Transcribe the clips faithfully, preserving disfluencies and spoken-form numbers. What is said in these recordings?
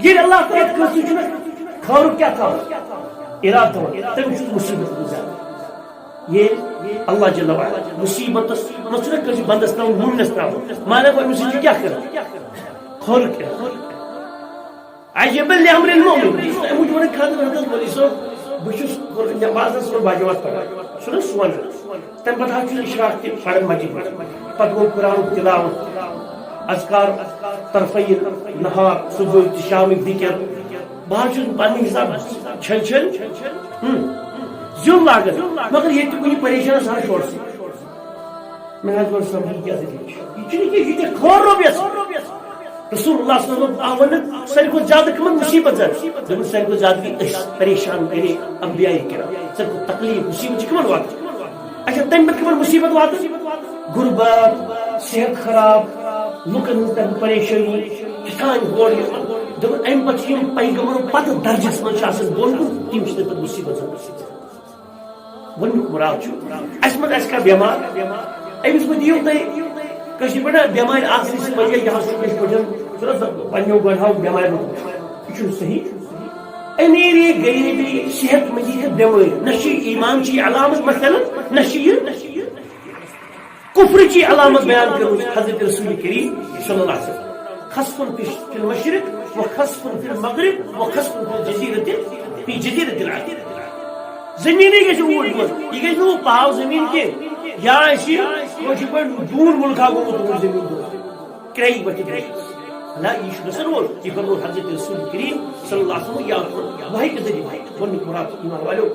ییٚلہِ اللہ تعالیٰ کٲنٛسہِ چھُنہٕ خٲرُک کیٛاہ تھاوان، اِرادٕ تھاوان، تٔمِس چھُ مُصیٖبت گُزاران۔ ییٚلہِ اللہ جل وعلا مُصیٖبتس منٛز چھُنہٕ کٲنٛسہِ بنٛدس ترٛاوان، مومنس ترٛاوان، معنی گوٚو أمِس چھُ کیٛاہ کران؟ خٲرُک اِرادٕ۔ عجبا لامر المؤمن۔ یہِ چھُ تۄہہِ موٗجوٗب وَنان، خانٛدر حضرت مولوی صٲب، بہٕ چھُس نمازس منٛز بجوات پران، چھُنہ سُہ وَنان۔ تَمہِ پتہٕ حظ چھُ اشراق تہِ پران مسجد منٛز۔ پتہٕ گوٚو قرآنُک تلاوت، اذکار طرفی نہار، صبح تہٕ شامٕکۍ ذِکر۔ بہٕ حظ چھُس پننہِ حساب چھٔلۍ چھٔلۍ، ہُم، زیُن لاگان، مگر ییٚتہِ تہِ کُنہِ پریشانس حظ شورسٕے۔ مےٚ حظ ووٚن سمجھ، یہِ کیٛاہ دٔلیٖل چھِ؟ یہِ چھُنہٕ کینٛہہ، یہِ چھِ خٲر رۄبیَس۔ رسول اللہ صلی اللہ علیہ وسلم آو وننہٕ، ساروی کھۄتہٕ زیادٕ کٕمن مُصیٖبت زد؟ دوٚپُن، ساروی کھۄتہٕ زیادٕ گٔے أسۍ پریشان، یعنی انبیاء کرام۔ ساروی کھۄتہٕ تکلیٖف، مُصیٖبت چھِ کٕمن واتان؟ اچھا، تَمہِ پتہٕ کٕمن مُصیٖبت واتان؟ غربت، صحت خراب، لُکن ہٕنٛز تَمہِ پریشٲنی، کِتھانۍ ہورٕ یِوان۔ دوٚپُن، اَمہِ پتہٕ چھِ یِم پیغمبرو پتہٕ درجس منٛز چھِ آسان بۄن کُن، تِم چھِ تَمہِ پتہٕ مُصیٖبت زد۔ وننُک مراد چھُ، اَسہِ منٛز آسہِ کانٛہہ بٮ۪مار، أمِس مہٕ دِیِو تُہۍ کٲشِر پٲٹھۍ بٮ۪مارِ آسنہٕ سۭتۍ وجہ، یہِ ہسا چھُ یِتھ پٲٹھۍ، چھُنہ سُہ پنٛنیو گۄڈٕنِہو بٮ۪مارِ منٛز۔ یہِ چھُنہٕ صحیح۔ أمیٖری، غریٖبی، صحت مندی تہٕ بٮ۪مٲرۍ، نہ چھِ ایٖمانچی علامت مثلاً، نہ چھِ یہِ کفرٕچی علامت بیان کٔرمٕژ حضرت رسول کریم صلی اللہ علیہ وسلم۔ خسف فی، فی المشرق و خسف فی المغرب و خسف فی الجزیرۃ، فی جزیرۃ العرب۔ زمینٕے گژھِ اوٗرۍ گوٚژھ، یہِ گژھِ نہٕ ہُہ پاو زمین کینٛہہ، یا آسہِ یہِ کٲشِر پٲٹھۍ ڈوٗن مُلکا گوٚمُت اوٗرۍ زمین دۄد۔ کرٛیہِ وَتھِ دۄد۔ نہ، یہِ چھُ گژھان اوٗرۍ، یہِ فرموو حضرت رسول کریم صلی اللہ علیہ وسلم یا وحی کہِ ذٔریعہٕ۔ وَننُک مراد چھُ ایٖمان والٮ۪و،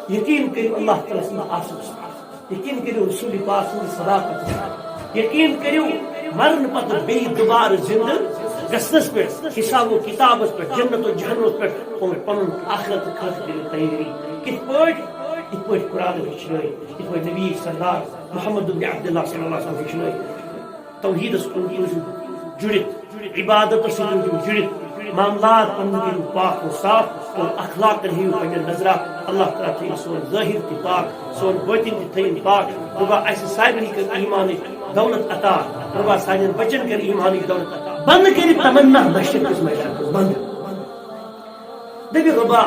یقیٖن کٔرِو اللہ تعالیٰ سٕنٛدِ آسنَس پٮ۪ٹھ۔ یقیٖن کٔرِو رسول پاک سٕنٛدِ صداقت پٮ۪ٹھ۔ یقیٖن کٔرِو مرنہٕ پتہٕ بیٚیہِ دُبارٕ زِنٛدٕ گژھنَس پٮ۪ٹھ، حساب و کتابَس پٮ۪ٹھ، جنت و جہنمَس پٮ۪ٹھ اور پنُن آخرت خٲطرٕ کٔرِو تیٲری۔ کِتھ پٲٹھۍ؟ یِتھ پٲٹھۍ قرآن ہیٚچھنٲے، یِتھ پٲٹھۍ نبی سردار محمد بن عبداللہ صلی اللہ علیہ وسلم ہیٚچھنٲے۔ توحیٖدَس کُن روٗزِو جُڑِتھ، عبادتس سۭتۍ روٗزِو جُڑِتھ، معاملات پنٕنۍ کٔرِو پاک و صاف اور اخلاقن ہیٚیِو پننٮ۪ن نظرا۔ اللہ تعالیٰ تھٲیِن سون ظٲہِر تہِ پاک، سون بٲطِن تہِ تھٲیِن پاک۔ رۄبا، اَسہِ سارنٕے کٔر ایٖمانٕچ دولت عطا۔ رۄبا، سانٮ۪ن بچن کٔر ایٖمانٕچ دولت عطا۔ بنٛد کٔرِتھ تمنا محشر کِس میدانس منٛز بنٛد۔ دٔپِو، رۄبا،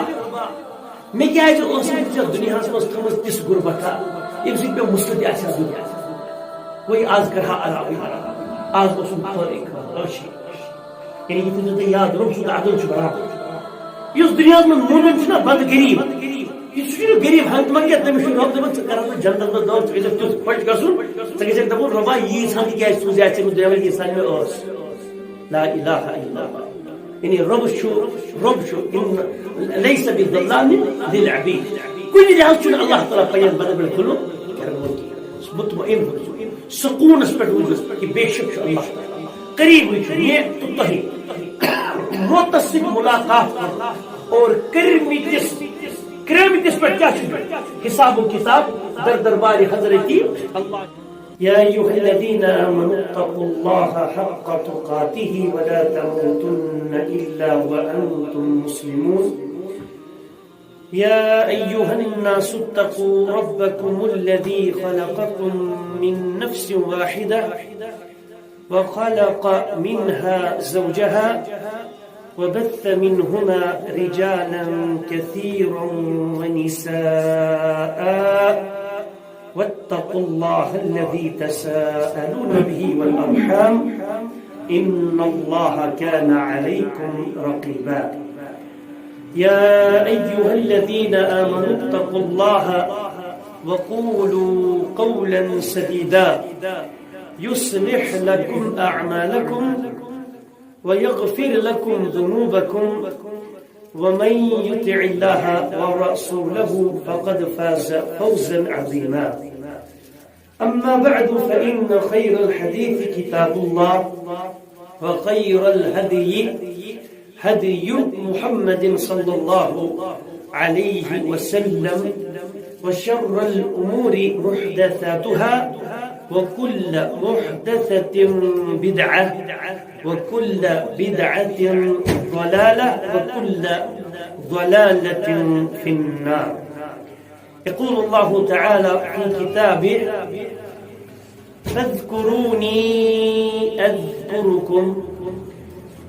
مےٚ کیٛازِ ٲس نہٕ ژےٚ دُنیاہَس منٛز تھٲومٕژ تِژھ غُربت، ییٚمہِ سۭتۍ مےٚ مُصلحت تہِ آسہِ ہا دُنیا؟ وۄنۍ آز کَرٕ ہا علاوٕے، آز اوسُم فٲرغ، عٲشی۔ یعنی یہِ تھٲیزیو تُہۍ یاد، رۄب سُنٛد عدل چھُ برابر۔ یُس دُنیاہَس منٛز موٗمِن چھُنہ، بنٛدٕ غریٖب، یہِ سُہ چھُنہٕ غریٖب ہنٛگتہٕ منٛگہٕ کینٛہہ، تٔمِس چھُ رۄب دَپان، ژٕ کَرَکھ بہٕ جنتَس منٛز دٲخل، ژٕ گژھکھ تیُتھ خۄش گژھُن، ژٕ گژھکھ دَپُن، رۄبا، ییٖژ ہَن تہِ کیٛازِ سوٗزیٛاے ژےٚ مےٚ دُنیا منٛز، ییٖژ ہَن مےٚ ٲس۔ لا الہ الا اللہ۔ یعنی رۄب چھُ، رۄب چھُ، ان لیس بظلام للعبید۔ کُنہِ لحاظ چھُنہٕ اللہ تعالیٰ پننٮ۪ن بندن پٮ۪ٹھ ظلم کرن وول کینٛہہ۔ مطمئن روٗزِو، سکوٗنس پٮ۪ٹھ روٗزِو کہ بے شک چھُ اللہ تعالیٰ قریبٕے چھُ، مےٚ تہٕ تۄہہِ موتس سۭتۍ ملاقات کرُن اور کرمٕتِس، کرمٕتِس پٮ۪ٹھ کیٛاہ چھُ؟ حساب و کتاب در دربارِ حضرتی اللہ۔ يا أيها الذين آمنوا اتقوا الله حق تقاته ولا تموتن إلا وأنتم مسلمون. يا أيها الناس اتقوا ربكم الذي خلقكم من نفس واحدة وخلق منها زوجها وبث منهما رجالا كثيرا ونساء واتقوا الله الذي تساءلون به والأرحام إن الله كان عليكم رقيبا. يا أيها الذين آمنوا اتقوا الله وقولوا قولا سديدا يصلح لكم أعمالكم ويغفر لكم ذنوبكم ومن يطع الله ورسوله فقد فاز فوزا عظيما. أما بعد، فإن خير الحديث كتاب الله، وخير الهدي هدي محمد صلى الله عليه وسلم، وشر الأمور محدثاتها، وكل محدثة بدعة، وكل بدعة ضلالة، وكل ضلالة في النار. يقول الله تعالى في كتابه: فاذكروني أذكركم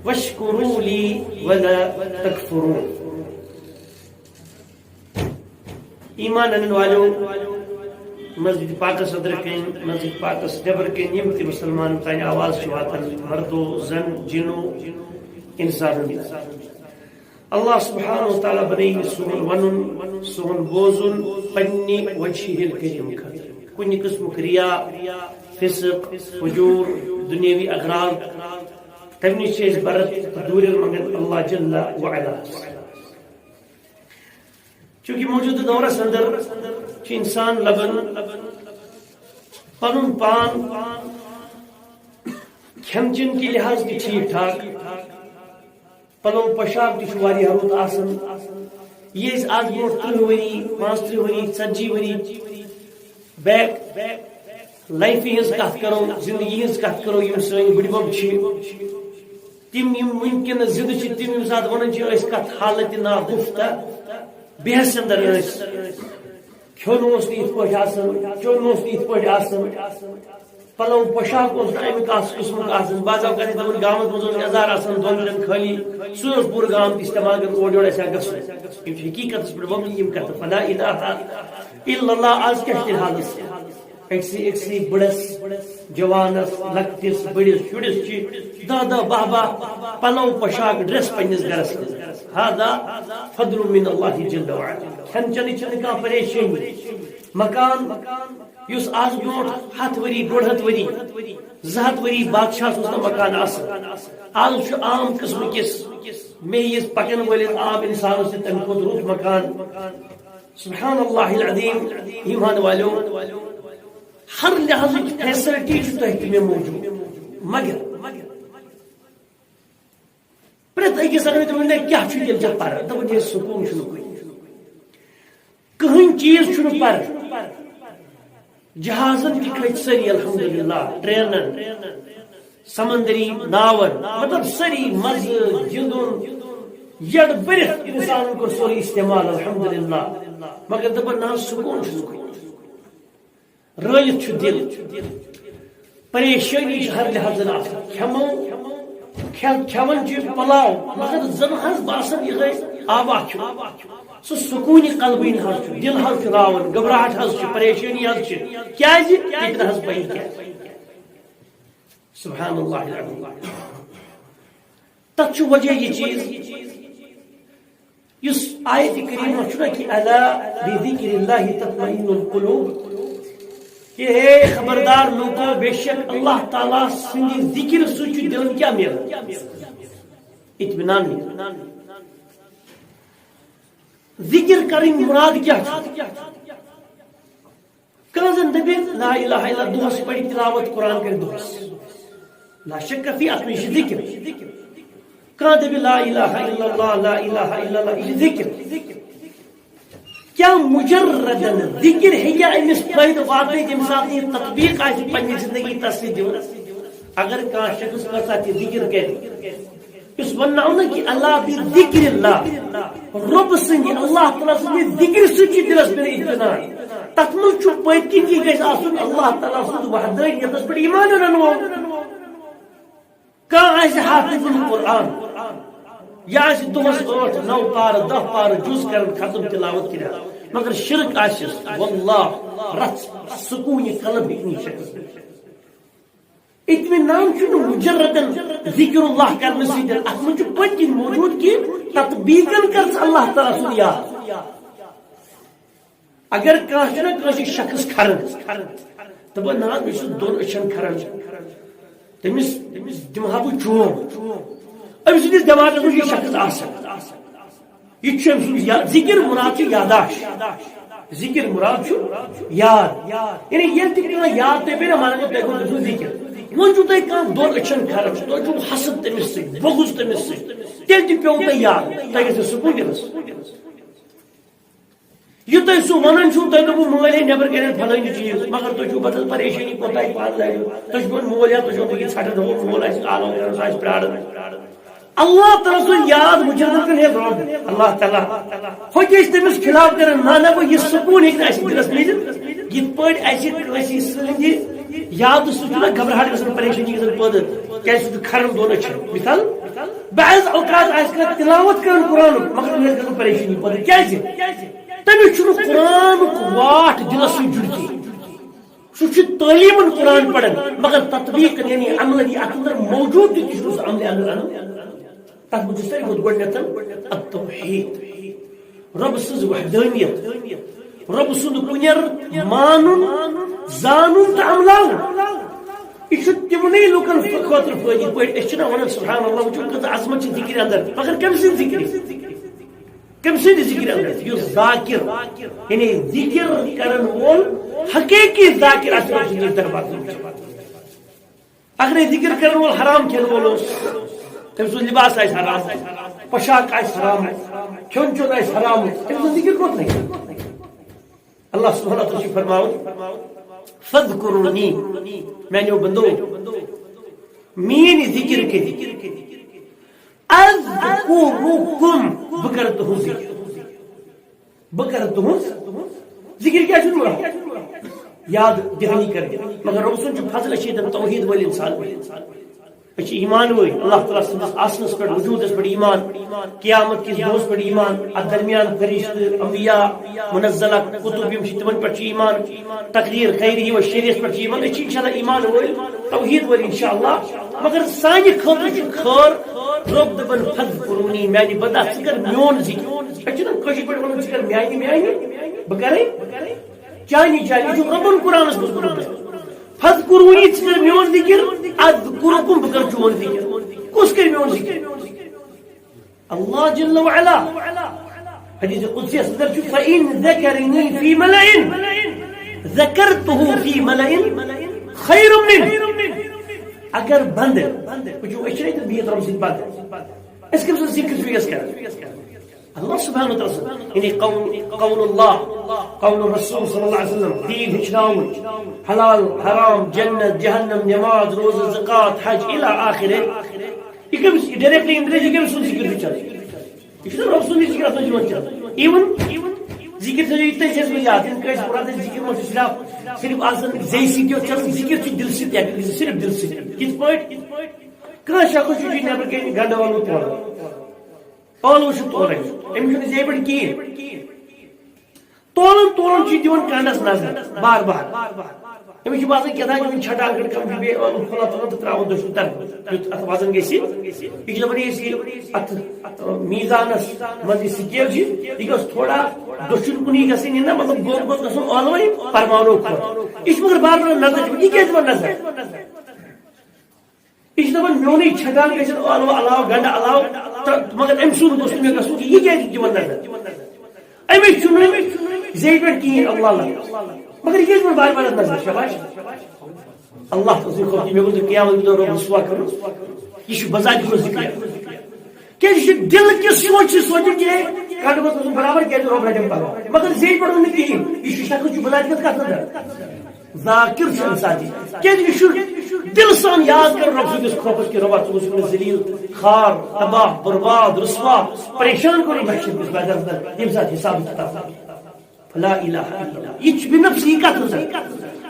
واشکروا لی ولا تکفرون۔ ایمان انن والو، مسجد پاکس اندر کن، مسجد پاکس نیبر کن، یم تہِ مسلمان تانۍ آواز چھِ واتان، مردو، زن، جنو، انسانو۔ اللہ سبحانہ و تعالیٰ بنٲیِن سون ونُن، سون بوزُن پننہِ وجہہِ الکریم خٲطرٕ۔ کُنہِ قٕسمُک ریا، فسق، فجور، دنیاوی اغراض، تمہِ نِش چھِ أسۍ برت تہٕ دوٗرٮ۪ر منٛگان اللہ جل وعلا۔ چونکہ موجودٕ دورس اندر چھُ انسان لبان پنُن پان کھٮ۪ن چٮ۪ن کہِ لحاظ تہِ ٹھیٖک ٹھاک، پلو پوشاک تہِ چھُ واریاہ رُت آسان۔ یہِ أسۍ آز برونٛٹھ ترٕٛہ ؤری، پانٛژترٕٛہ ؤری، ژتجی ؤری بیک لایفہِ ہٕنٛز کتھ کرو، زندگی ہٕنٛز کتھ کرو، یِم سٲنۍ بٕڈبب چھِ، تِم یِم وٕنکیٚنس زندٕ چھِ، تِم ییٚمہِ ساتہٕ ونان چھِ أسۍ کتھ حالت ناگفتہ بے حس اندر ٲسۍ، کھیوٚن اوس نہٕ یِتھ پٲٹھۍ آسان، چیوٚن اوس نہٕ یِتھ پٲٹھۍ آسان، پلو پوشاک اوس نہٕ اَمہِ خاص قٕسمُک آسان۔ بعض اوقات ٲسۍ دَپان، گامَس منٛز اوس یَزار آسان دۄن ترٛٮ۪ن خٲلی، سُے اوس پوٗرٕ گام تہِ استعمال کران، اورٕ یورٕ آسہِ ہا گژھُن۔ یِم چھِ حقیٖقتَس پٮ۪ٹھ مبنی یِم کَتھٕ۔ فلا الہ الا اللہ۔ آز کیٛاہ چھِ تیٚلہِ حالَس؟ أکسٕے، أکسٕے بٕڑَس، جوانَس، لۄکٹِس، بٔڑِس، شُرِس چھِ دَہ دَہ، بَہہ بَہہ پَلَو، پوشاک، ڈریس پنٛنِس گَرَس منٛز۔ هذا فضل من اللہ جل وعلا۔ کھٮ۪ن چٮ۪نٕچ چھَنہٕ کانٛہہ پریشٲنی۔ مکان یُس آز برونٛٹھ ہتھ ؤری، ڈۄڈ ہتھ ؤری، زٕ ہتھ ؤری بادشاہس اوس نہٕ مکان آسان۔ آز چھُ عام قٕسمہٕ کِس میٚیِس پکن وٲلِس عام انسانس تہِ تمہِ کھۄتہٕ رُت مکان۔ سبحان اللہ العظیم، ایمان والٮ۪و، ہر لحاظٕچ فیسلٹی چھِ تۄہہِ تہِ مےٚ موٗجوٗد۔ مگر پرٛٮ۪تھ أکِس اگر تِمن مےٚ کیٛاہ چھُ تیٚلہِ ژےٚ پرٕ؟ دوٚپُن، ہے، سکوٗن چھُنہٕ کُنہِ۔ کٕہٕنۍ چیٖز چھُنہٕ پرٕ۔ جہازن تہِ کھٔتۍ سٲری الحمدللہ، ٹرینن، سمندری ناون، مطلب سٲری مزٕ، گِنٛدُن، یڈ بٔرِتھ انسانن کوٚر سورُے استعمال الحمدللہ۔ مگر دپان نہ حظ سکوٗن چھُنہٕ کُنہِ۔ رٲیِتھ چھُ دِل۔ پریشٲنی چھِ ہر لحاظن آسان۔ کھٮ۪مو، کھٮ۪-، کھٮ۪وان چھِ پلاو، مگر زن حظ باسان یِہوٚے آبا چھُ۔ سُہ سکوٗنہِ قلبٕے نہٕ حظ چھُ، دِل حظ چھُ راوان، گھبراہٹ حظ چھِ، پریشٲنی حظ چھِ۔ کیٛازِ؟ ییٚتہِ نہٕ حظ پَیی کیٛاہ۔ سبحان اللہ العظیم۔ تَتھ چھُ وجہ یہِ چیٖز، یُس آیت کریمہ چھُنہ کہ الا بذکر اللہ تطمئن القلوب، کہ ہے خبردار لوٗکو، بے شک اللہ تعالیٰ سٕنٛدِ ذکر سۭتۍ چھُ دِلن کیٛاہ میلان؟ اطمینان میلان۔ ذکر کرٕنۍ مراد کیٛاہ چھُ؟ کانٛہہ زن دپہِ لا الہ الا اللہ، دۄہس پرِ تلاوت قرآن کرِ دۄہس، لا شک فی، اتھ منٛز چھِ ذکر۔ کانٛہہ دپہِ لا الہ الا اللہ، لا الہ الا اللہ، یہِ چھِ ذکر۔ کیٛاہ مجردن ذکر ہیٚکیٛاہ أمِس فٲیدٕ واتنٲوِتھ، ییٚمہِ ساتہٕ یہِ تطبیق آسہِ پننہِ زندگی تس سۭتۍ دِوان؟ اگر کانٛہہ شخص کٲژاہ تہِ ذکر کرِ، یُس وننہٕ آو نہ کہ اللہ بذکر اللہ، رۄب سٕنٛدِ، اللہ تعالیٰ سٕنٛدِ ذکرِ سۭتۍ چھُ دِلس پٮ۪ٹھ اطمینان۔ تتھ منٛز چھُ پٔتۍ کِنۍ یہِ گژھِ آسُن اللہ تعالیٰ سٕنٛز وحدانیتس پٮ۪ٹھ ایمان انن وول۔ کانٛہہ آسہِ حافظ القرآن، یا آسہِ دۄہس ٲٹھ نو پارٕ، دہ پارٕ جُز کران ختم تلاوت کران، مگر شرک آسٮ۪س، واللہ رژھ سکوٗنہِ قلب ہیٚکہِ نہٕ یہِ شخص دِتھ۔ اطمینان چھُنہٕ مجردن ذکر اللہ کرنہٕ سۭتۍ، اتھ منٛز چھُ پٔتۍ کِنۍ موجود کہ تطبیقن کر ژٕ اللہ تعالیٰ سُنٛد یاد۔ اگر کانٛہہ چھُنہ کٲنٛسہِ شخص کھران، دپان نہ حظ، مےٚ چھُ دۄن أچھن کھران، تٔمِس دِمہٕ ہا بہٕ چوب۔ أمۍ سٕنٛدِس دٮ۪ماغس منٛز چھُ یہِ شخص آسان۔ یہِ تہِ چھُ أمۍ سُنٛد یا-، ذِکِر مُراد چھُ یاداشت۔ ذِکِر مُراد چھُ یاد۔ یعنی ییٚلہِ تہِ کانٛہہ یاد تۄہہِ پیٚیہِ نا، مطلب، تۄہہِ کوٚر تٔمۍ سُنٛد ذِکِر۔ وۄنۍ چھُو تۄہہِ کانٛہہ دۄن أچھن خرٕچ، تۄہہِ چھُو حسد تٔمِس سۭتۍ، بغض تٔمِس سۭتۍ، تیٚلہِ تہِ پیوٚو تۄہہِ یاد، تۄہہِ گژھِ سکوٗن دِلس۔ یہِ تۄہہِ سُہ وَنان چھُو، تۄہہِ دوٚپوُ مٲلۍ ہے نٮ۪بر کَنٮ۪ن فلٲنی چیٖز، مگر تُہۍ چھُو بدل پریشٲنی کوٚت تۄہہِ پانہٕ لَگِو۔ تُہۍ چھُو وَنان مول یا تُہۍ چھُو وٕنکٮ۪ن ژھٹان، دوٚپُن مول آسہِ آلو کَران، سُہ آسہِ پرٛاران۔ اللہ تعالیٰ سُنٛد یاد مُجرد کَرُن ہے رۄب، اللہ تعالیٰ۔ ہُہ تہِ ٲسۍ تٔمِس خلاف کَران، نہ نہ گوٚو یہِ سکوٗن ہیٚکہِ نہٕ اَسہِ دِلَس میٖلِتھ، یِتھ پٲٹھۍ اَسہِ کٲنٛسہِ سٕنٛدِ یادٕ سۭتۍ چھُنہ گھبراہٹ گژھان، پریشٲنی گژھان پٲدٕ، کیٛازِ سُہ چھُ کھران دۄن أچھن۔ مثال، بعض اوقات آسہِ کانٛہہ تلاوت کران قرآنُک، مگر مےٚ گژھِ پریشٲنی پٲدٕ۔ کیازِ؟ تٔمِس چھُنہٕ قرآنُک واٹھ دِلس سۭتۍ جُڑتھٕے۔ سُہ چھُ تعلیمن قرآن پران، مگر تطبیق یعنی عمل یہِ اتھ اندر موجود تہِ، تہِ چھُنہٕ سُہ عملہِ اندر انان۔ تتھ منٛز چھُ ساروی کھۄتہٕ گۄڈٕنیتھ التوحید، رۄب سٕنٛز وحدانیت، رۄب سُنٛد کُنٮ۪ر مانُن، زانُن تہٕ عملاوُن۔ یہِ چھُ تِمنٕے لُکن خٲطرٕ فٲیدٕ، یِتھ پٲٹھۍ أسۍ چھِنہ ونان، سبحان اللہ، وٕچھِو کۭژاہ عظمت چھِ ذِکرِ اندر، مگر کٔمۍ سٕنٛدِ ذِکرِ؟ کٔمۍ سٕنٛدِ ذِکرِ اندر؟ یُس ذاکر، یعنی ذِکر کرن وول حقیقی ذاکر آسہِ، رۄب سٕنٛدِس دربارس منٛز۔ اگرے ذِکر کرن وول حرام کھٮ۪ن وول اوس، تٔمۍ سُنٛد لباس آسہِ حرام، پوشاک آسہِ حرام، کھیوٚن چیوٚن آسہِ حرام، تٔمۍ سُنٛد ذِکر کوٚت لگہِ؟ اللہ سبحانہ و تعالیٰ چھُ فرماوان، "فذکرونی"، میانیو بندو، میٲنۍ ذِکر کٔرِو، "اذکرکم"، بہٕ کرٕ تُہنٛز ذِکر۔ بہٕ کرٕ تُہنٛز ذِکر۔ کیٛاہ چھُ مراد؟ یاد دہانی کرٕنۍ۔ مگر رۄب سُنٛد چھُ فضل، أسۍ چھِ ییٚتٮ۪ن توحید وٲلۍ انسان۔ أسۍ چھِ ایمان وٲلۍ، اللہ تعالیٰ سٕنٛدِس آسنس پٮ۪ٹھ، وجوٗدس پٮ۪ٹھ ایمان، قیامت کِس دۄہس پٮ۪ٹھ ایمان، اتھ درمیان فرشتہٕ، انبیاء، منزلہ کتب، یِم چھِ، تِمن پٮ۪ٹھ چھُ ایمان، تقدیر خیری و شریس پٮ۪ٹھ چھُ ایمان۔ أسۍ چھِ انشاءاللہ ایمان وٲلۍ، توحید وٲلۍ انشاءاللہ۔ مگر سانہِ خٲطرٕ چھُ خٲر، رۄب دپان، "فذکرونی"، میانہِ بندہ، ژٕ کر میون ذِکر۔ أسۍ چھِنہ کٲشِر پٲٹھۍ ونان، "ژٕ کر میانہِ، میانہِ، بہٕ کرے چانی، چانی"۔ یہِ چھُ رۄبن قرآنس منٛز ووٚنمُت۔ "فذکرونی"، ژٕ کر میون ذِکر، "اذکرکم"، بہٕ کر چون ذِکر۔ کُس کرِ میون ذِکر؟ اللہ جل وعلا۔ حدیث قدسی اندر چھُ، "فإن ذکرنی فی ملئ ذکرتہ فی ملئ خیر منہ"۔ اگر بندٕ، وٕچھِو، أسۍ چھِنہ ییٚتٮ۪ن بِہِتھ رۄب سٕنٛدِ پتہٕ، أسۍ کٔمۍ سُنٛد ذِکر چھِ یَس کران؟ اللہ سبحانہ و تعالیٰ سُنٛد، یعنی قول، قول اللہ، قول الرسول صلی اللہ علیہ وسلم، دین ہیٚچھناوُن، حلال، حرام، جنت، جہنم، نماز، روزٕ، زکوٰۃ، حج، الی آخرہ۔ یہِ کٔمِس، یہِ directly indirectly یہِ کٔمِس سُنٛد ذِکر چھُ چلان؟ یہِ چھُنہ رۄب سُنٛد ذِکر اَتھ منٛز یِوان چلان۔ Even ذِکر تھٲیِو یہِ تہِ ذہنَس منٛز یاد، یِم کٲنٛسہِ مراد ذِکر ما چھُ صرف، صرف آسان زیٚیہِ سۭتۍ یوت چلان، ذِکر چھُ دِلہٕ سۭتۍ تہِ ہٮ۪کان گٔژھِتھ، صرف دِلہٕ سۭتۍ۔ کِتھ پٲٹھۍ؟ کانٛہہ شخص چھُ جی نٮ۪برٕ کَنہِ گنٛڈٕ ٲلوٕ تولان۔ ٲلوٕ چھُ تولان۔ أمِس چھُنہٕ زیٚیہِ پٮ۪ٹھ کِہیٖنۍ۔ تولان تولان چھُ دِوان کنڈس نظر بار بار۔ أمِس چھُ باسان کیٛاہ تام چھُ وُنہِ چھٹان کھنٛڈ کم چھُ بیٚیہِ ٲلوٕ پھوٚلان تھوٚلان تہٕ ترٛاوان دٔچھُن طرفہٕ۔ یُتھ اتھ وزن گژھِ، یہِ چھُ دپان، یُس یہِ اتھ، ٲ، میزانس منٛز یہِ scale چھِ، یہِ گٔژھ تھوڑا دٔچھُن کُنی گژھٕنۍ، یہِ نہ مطلب گوٚد گوٚد گژھُن ٲلوَے پرمانو کھۄتہٕ۔ یہِ چھُ مگر بار بار نظر دِوان، یہِ کیٛازِ دِوان نظر؟ یہِ چھِ دَپان، میونُے چھٹان گژھن ٲلوٕ علاوٕ، گنڈٕ علاوٕ، تہٕ مگر أمۍ سُنٛد گوٚژھ نہٕ مےٚ گژھُن کِہیٖنۍ۔ یہِ کیٛازِ دِوان نظر؟ أمِس چھُنہٕ زیٚیہِ پٮ۪ٹھ کِہیٖنۍ، اللہ لَنٛگَس۔ مگر یہِ کیٛازِ دِوان بار بار نظر؟ شاباش۔ اللہ تہٕ سٕنٛدِ کھۄتہٕ، مےٚ گوٚژھ نہٕ قیامت دۄہ رۄب رسوا کَرُن۔ یہِ چھُ بذاتِ خود ذِکرِ۔ کیٛازِ یہِ چھُ دِل کِس سونٛچہِ سونٛچہِ کہِ کنٛڈٕ گوٚژھ گژھُن برابر، کیٛازِ رۄب رَٹٮ۪م پَگاہ؟ مگر زیٚیہِ پٮ۪ٹھ ووٚن نہٕ کِہیٖنۍ۔ یہِ چھُ شخص چھُ بذاتِ خود کَتھ نظر؟ ذاکر چھُ اِنسان، کیٛازِ یہِ چھُ دِلہٕ سان یاد کران رۄب سٕنٛدِس خوفس کہِ رۄبا، ژٕ گوٚژھ نہٕ ذلیل، خوار، تباہ، برباد، رسوا، پریشان کرُن محشر کِس میدانس منٛز، ییٚمہِ ساتہٕ حساب کتاب۔ لا الہ الا اللہ۔ یہِ چھُ بنفسہِ یہِ کتھ منٛز۔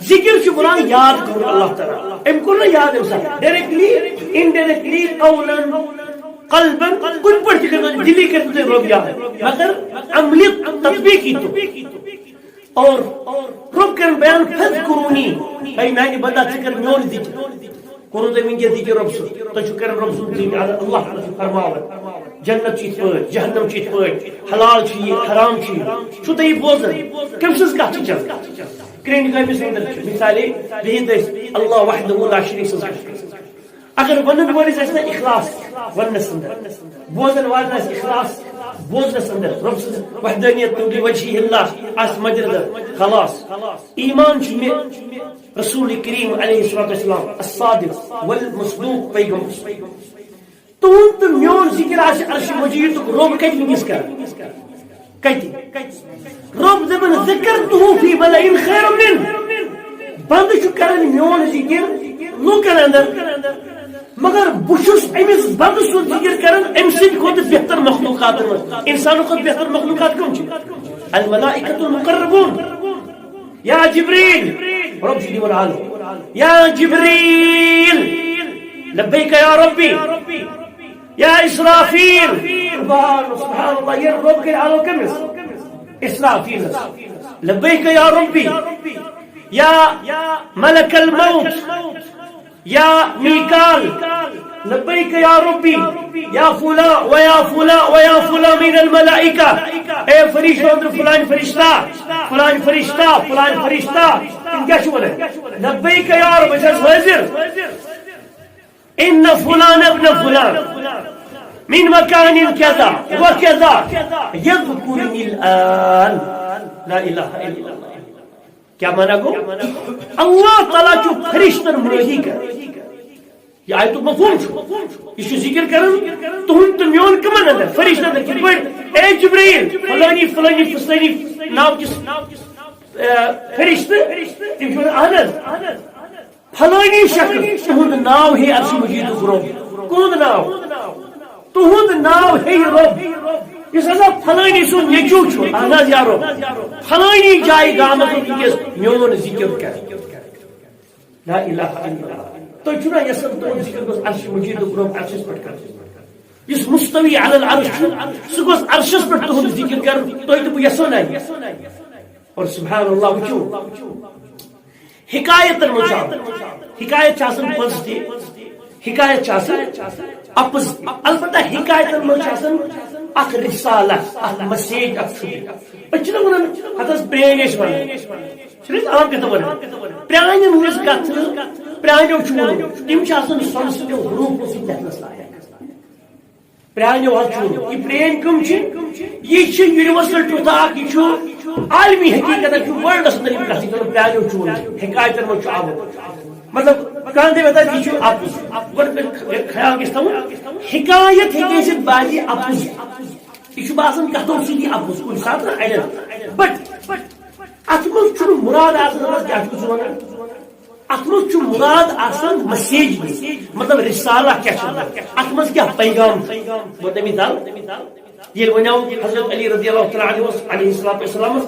ذکر چھُ ونان یاد کرُن اللہ تعالیٰ۔ أمۍ کوٚر نہ یاد اَمہِ ساتہٕ؟ Directly، indirectly، قولاً، قلباً، کُنہِ پٲٹھۍ تہِ کٔرِو دِلی کٔرِو تُہۍ رۄب یاد۔ مگر عملی تطبیقی تُہۍ۔ اور رۄب کرن بیان، "فذکرونی"، اے میانہِ بندا، ژٕ کر میون ذکر۔ کوٚرُو تۄہہِ وٕنکیٚس ذکر رۄب سُنٛد، تُہۍ چھِو کران رۄب سُنٛد ذکر، اگر اللہ تعالیٰ چھُ فرماوان، جنت چھِ یِتھ پٲٹھۍ، جہنم چھِ یِتھ پٲٹھۍ، حلال چھُ یہِ، حرام چھُ یہِ، چھُو تۄہہِ یہِ بوزان؟ کٔمۍ سٕنٛز کتھ چھِ چلان؟ کرٛیٚنٛڈِ کٲمِس اندر چھِ، مثالے، بِہِتھ ٲسۍ اللہ وحدہ لا شریک سٕنٛز کتھ۔ اگر ونن وٲلِس آسہِ نہ اخلاص وننس اندر، بوزن والٮ۪ن آسہِ اخلاص بوزنس اندر، رۄب سٕنٛز وحدانیت تہٕ لوجہہ اللہ آسہِ مدِ نظر، خلاص۔ ایمان چھُ مےٚ رسول کریم علیہ الصلوۃ والسلام الصادق والمصدوق پیغمبر۔ تُہُنٛد تہٕ میون ذکر آسہِ عرش مجیدُک رۄب کتہِ وٕنکیٚس کران؟ کتہِ؟ رۄب دپان، "ذکرتہ فی ملئ خیر منہ"۔ بندٕ چھُ کران میون ذکر لوٗکن اندر، مگر بہٕ چھُس أمِس بندٕ سُنٛد ذکر کران أمۍ سٕنٛدِ کھۄتہٕ بہتر مخلوقاتن منٛز۔ انسانو کھۄتہٕ بہتر مخلوقات کم چھِ؟ الملائکۃ المقربون۔ یا جبریل، رۄب چھُ دِوان حالو۔ یا جبریل، لبیک یا ربی۔ یا اسرافیل، سبحان، سبحان اللہ، یہ رب کے آلو کمس؟ اسرافیل۔ لبیک یا ربی، یا ملک الموت، یا میکال، لبیک یا ربی، یا فلاں و یا فلاں و یا فلاں من الملائکہ، اے فرشتو اندر فلان فرشتہ، فلان فرشتہ، فلان فرشتہ، تم کیا چھو بولے؟ لبیک یا رب، بس حاضر۔ ان فلان ابن فلان من مکان کذا و کذا یذکرنی الان۔ لا الہ الا اللہ۔ کیا مانا گو؟ اللہ تعالیٰ چھُ فرشتن منادی کران۔ یہ آیتُک مفہوم چھُ۔ یہ چھُ ذکر کران تُہُنٛد تہٕ میون کمن اندر؟ فرشتن اندر۔ کِتھ پٲٹھۍ؟ اے جبرائیل، فلانی، فلانی، فلانی ناو کِس، اے، فرشتہٕ؟ تِم چھِ ونان، اہن حظ۔ فلانی شخص، تِہُنٛد ناو ہے عرش مجیدُک رب۔ کُہُنٛد ناو؟ تُہُنٛد ناو ہے رب۔ یُس ہسا فلانی سُنٛد نیٚچو چھُ، اہن حظ یا رب۔ فلانی جایہِ گامس منٛز وٕنکیٚس میون ذکر کرِ۔ لا الہ الا اللہ۔ تُہۍ چھِو نا یژھان تُہُنٛد ذکر گوٚژھ عرش مجیدُک رب عرشس پٮ۪ٹھ کرُن؟ یُس مستوی علی العرش چھُ، سُہ گوٚژھ عرشس پٮ۪ٹھ تُہُنٛد ذکر کرُن۔ تُہۍ تہٕ بہٕ یژھو نا یہِ۔ اور سبحان اللہ، وٕچھِو، حکایتن منٛز چھُ آمُت۔ حکایت چھِ آسان پٔز تہِ، حکایت چھِ آسان اپُز تہِ۔ البتہ حکایتن منٛز چھِ آسان اکھ رسالہ، اکھ مسیج، اکھ چھُٹی۔ أسۍ چھِنہ ونان، ہتس پرٛٲنۍ ٲسۍ ونان، چھِنہ أسۍ عام کتھٕ ونان؟ پرٛانٮ۪ن ہٕنٛز کتھٕ، پرٛانیو چھُ ووٚنمُت، تِم چھِ آسان سۄنہٕ سٕنٛدیو حروٗفو سۭتۍ لیکھنس لایق۔ پرٛانیو حظ چھُ۔ یہِ پرٛٲنۍ کٕم چھِ؟ یہِ چھِ یونیورسل ٹروتھ اکھ، یہِ چھُ عالمی حقیقت، یہِ چھُ ورلڈس اندر یِم کتھٕ کران، پرٛانیو چھُ۔ حکایتن منٛز چھُ آمُت۔ مطلب، کانٛہہ دَپہِ، ہتا، یہِ چھُ اپُز۔ گۄڈٕ خیال گژھِ تھاوُن، حکایت ہیٚکہِ ٲسِتھ بعضی اپُز۔ یہِ چھُ باسان کتھو سۭتی اپُز کُنہِ ساتہٕ نہ اڑٮ۪ن۔ But اتھ منٛز چھُنہٕ مُراد آسان، دپان کیٛاہ چھُکھ ژٕ ونان؟ اتھ منٛز چھُ مُراد آسان مسیج، مطلب رسالہ کیٛاہ چھُ؟ اتھ منٛز کیٛاہ پیغام چھُ؟ گوٚو تَمی تل ییٚلہِ وَنیو حضرت علی رضی اللہ تعالیٰ عنہ علیہ الصلوۃ والسلام